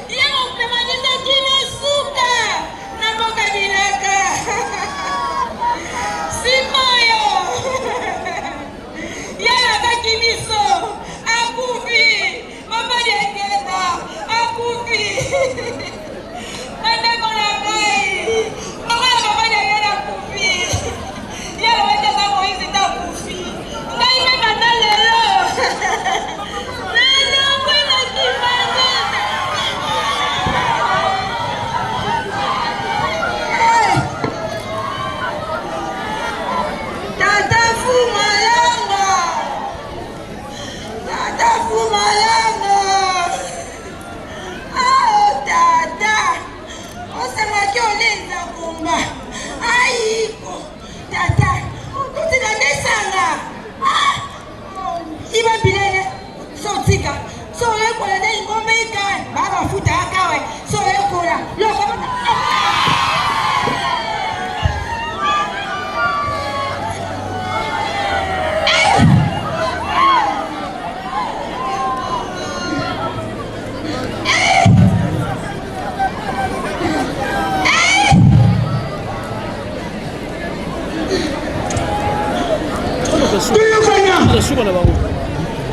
Ye komema biso kino suka na mboka bilaka. Sikoyo ye alakaki biso, akufi. Mama Diangenda akufi. Bandeko na ngai, lokola mama Diangenda akufi, ye alobaki aza Moïse te akufi. Ngai mpe banda lelo nalongwe na Kimbanseke. Tata Fumalanga. Tata Fumalanga. Ah, tata. Osangaki olenza kumba. Aiko. Tata. Okotika nde sanga. Ah. Iba bilele. So tika. So oyekola nde ngombe ika. Ba mafuta akawe. So oyekola. Loko. Toyokana,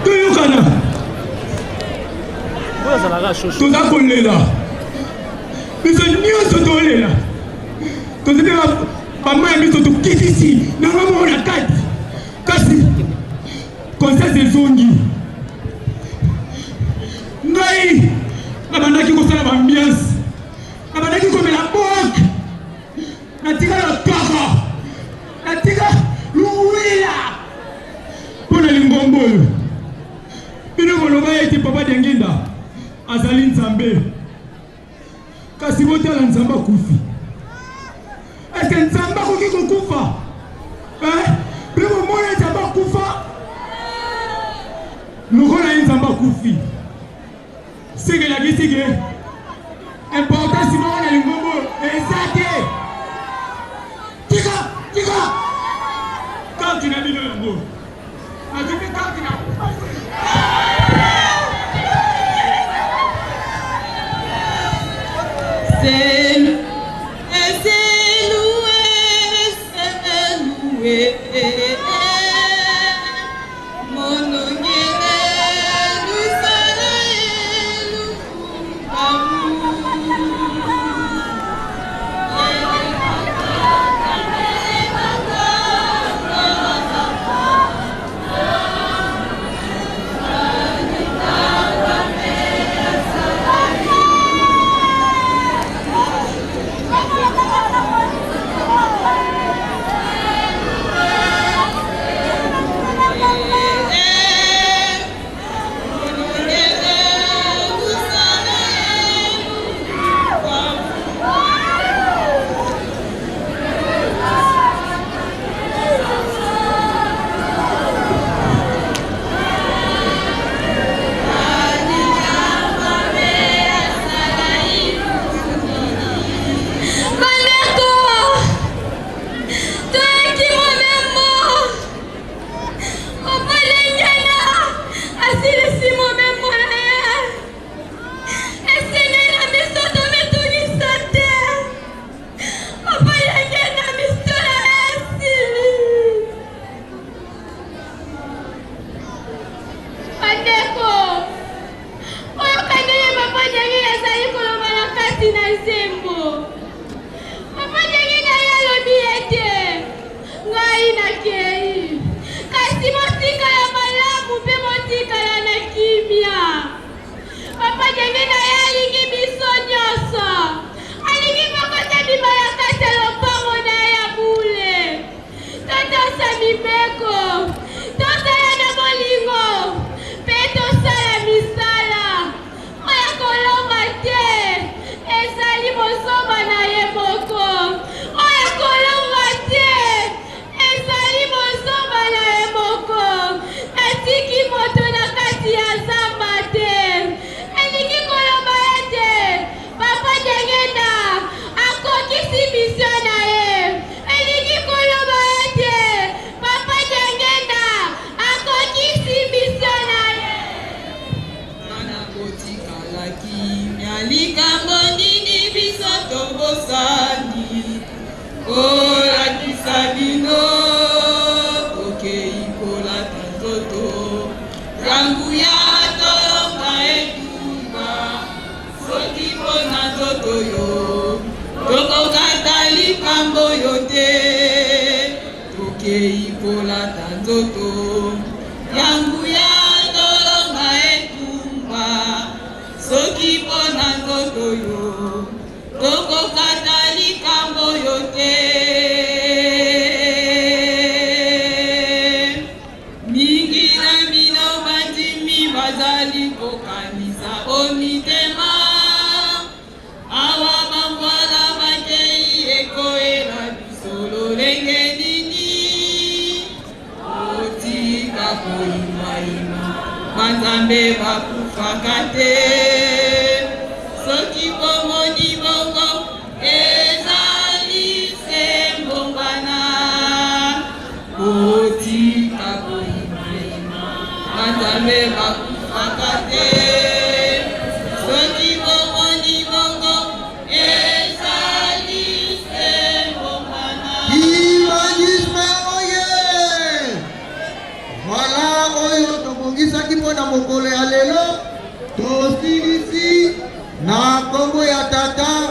toyokana, toza kolela biso nyonso tolela tozali bamai ya miso tokitisi nanga moko na kati kasi conscience ezongi ngai nabandaki kosala baambiance nabandaki komela bok. Diangienda azali Nzambe. Kasi botala Nzambe akufi. Est-ce que Nzambe akoki kokufa? Eh? Mpe bomona Nzambe akufa? Lokola ye Nzambe akufi. Seke elakisi ke importance moko na lingomba oyo eza te. Tika, tika. Karte na bino yango. Nazwi mpe karte na C'est c'est loué, c'est loué. Bandeko, toyaki mobembo. Papa Lengela asilisi mobembo na ye. Esengeli na biso tomitungisa te. Papa Lengela miso na ye esili. Bandeko, oyoka ndenge Papa Daniel azali koloba na kati na nzembo. Papa Daniel aye alobi ete ngai nakei, kasi botikala malamu mpe botikala na kimia. Papa Daniel aye alingi biso nyonso, alingi moko te bima na kati ya lopango na ye ya bule. Totosa mibeko, tozala na bolingo mpe tosala misala. Oyo akolonga te ezali bozoba na ye moko. Oyo akolonga te ezali bozoba na ye moko. Natiki moto na kati ya zamba te. Elingi koloba ete Papa Diangienda akokisi mission na ye. Elingi koloba ete Papa Diangienda akokisi mission na ye. Bana kotikala kimia, likambo nini biso tobosani kolakisa bino? Tokei kolata nzoto ya nguya, tolonga etumba. Soki mpo na nzoto yo tokokata likambo yo te, tokei kolata nzoto ya nguya, tolonga etumba. Soki mpo na nzoto yo tokokata likambo yo te. Mingi na bino bandimi bazali kokanisa o mitema, awa bambwala bakei ekoyela biso lolenge nini? Botika koyimayima, banzambe bakufaka te. Soki bomoni bongo ezali se mbongwana. Botika koyimayima, banzambe bakufaka te. Soki bomoni bongo ezali se mbongwana. Kimbanguisme oye! Voilà oyo tobongisaki mpo na mokolo ya lelo. Tosilisi na nkombo ya Tata.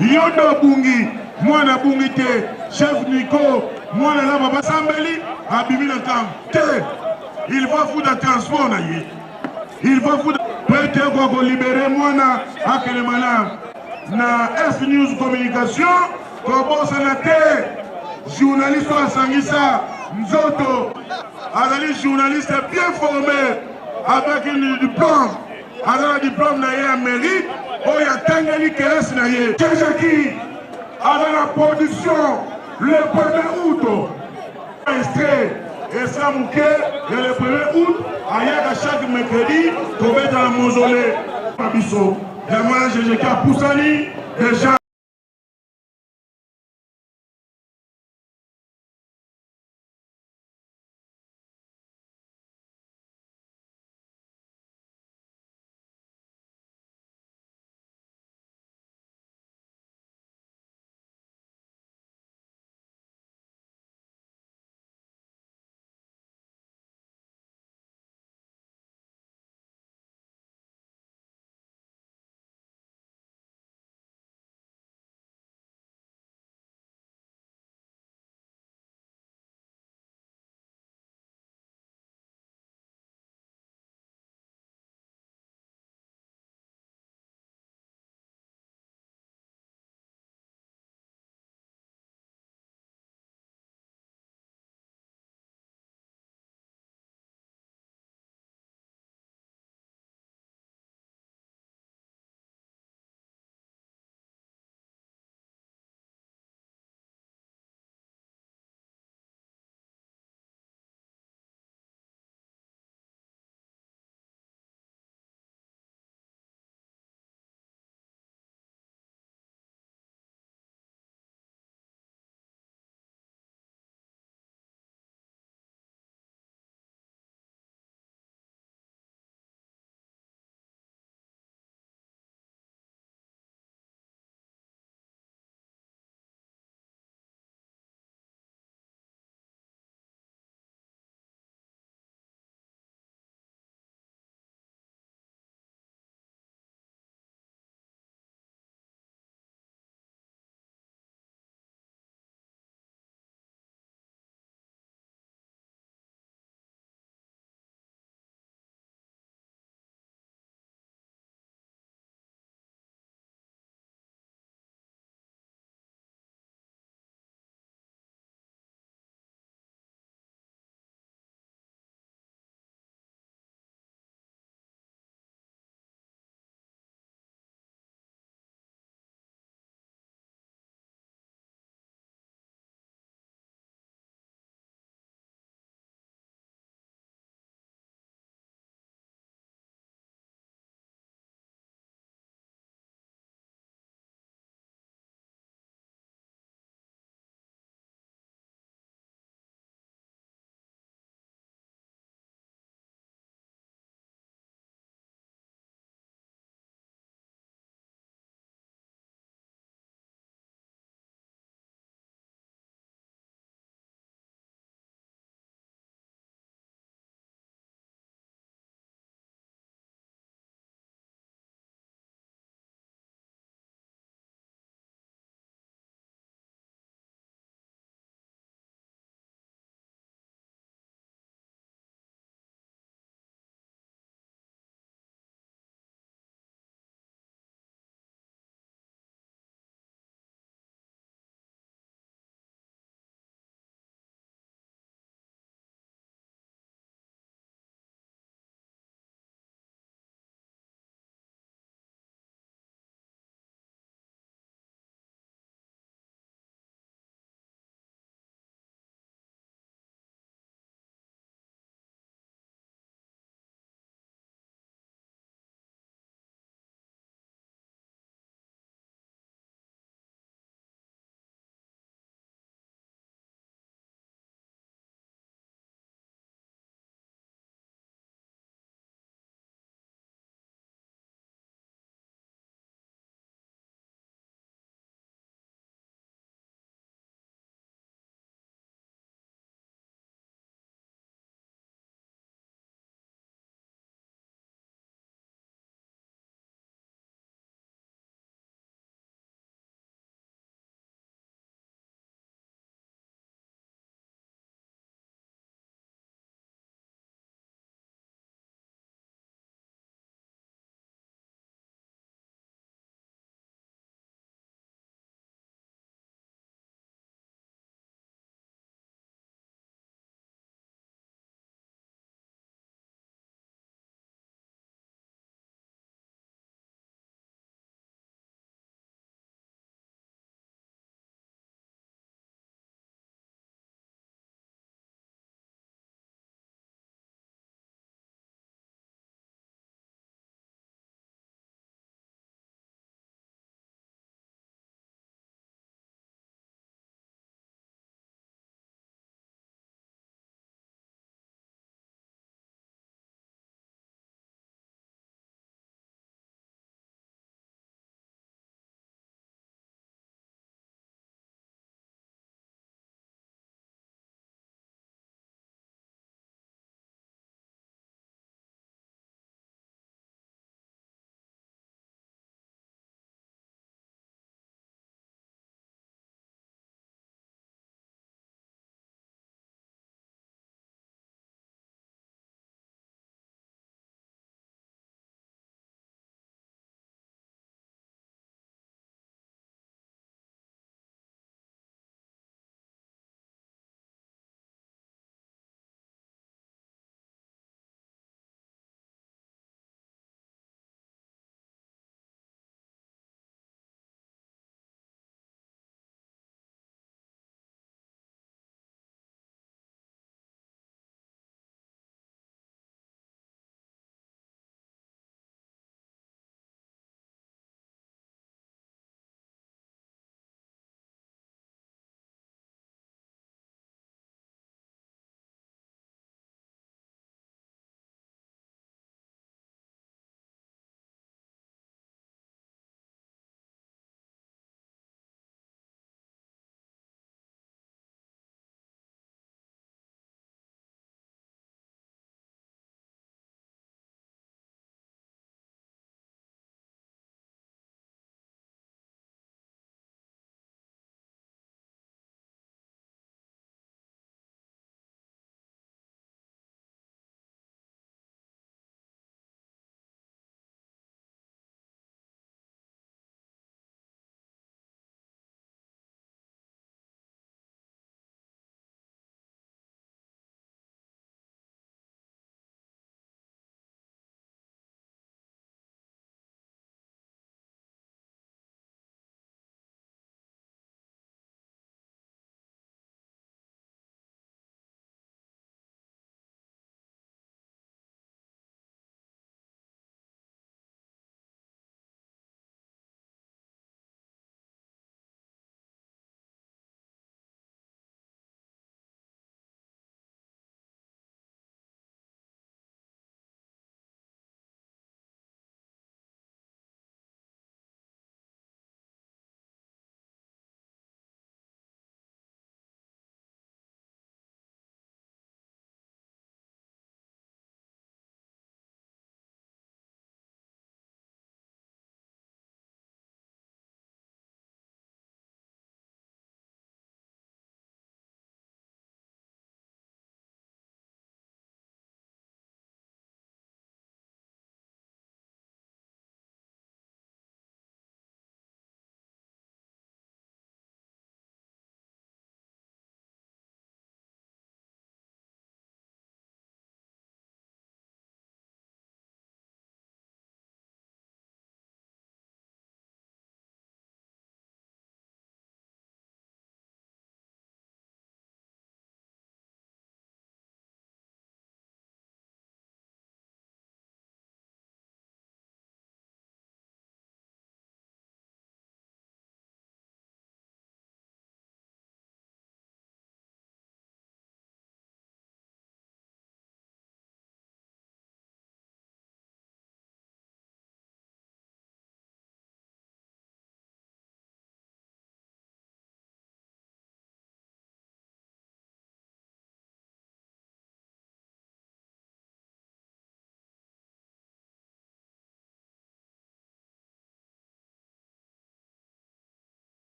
Yo nde obungi, mwana abungi te. Chef Nico, mwana na baba sambeli abimi na ntango te. Il faut afuta transport na ye. Il faut afuta po ete akoka kolibere mwana akende malamu. Na S News Communication kobosana te journaliste oyo asangisa nzoto azali journaliste bien formé avec une diplôme aza na diplome na ye ya mérite oyo atangeli kelasi na ye. Jejeki aza na production le 1er août extrait esa moke ya le 1er août ayaka chaque mercredi kobeta na mausolée na biso yango wana jejeki apusani deja.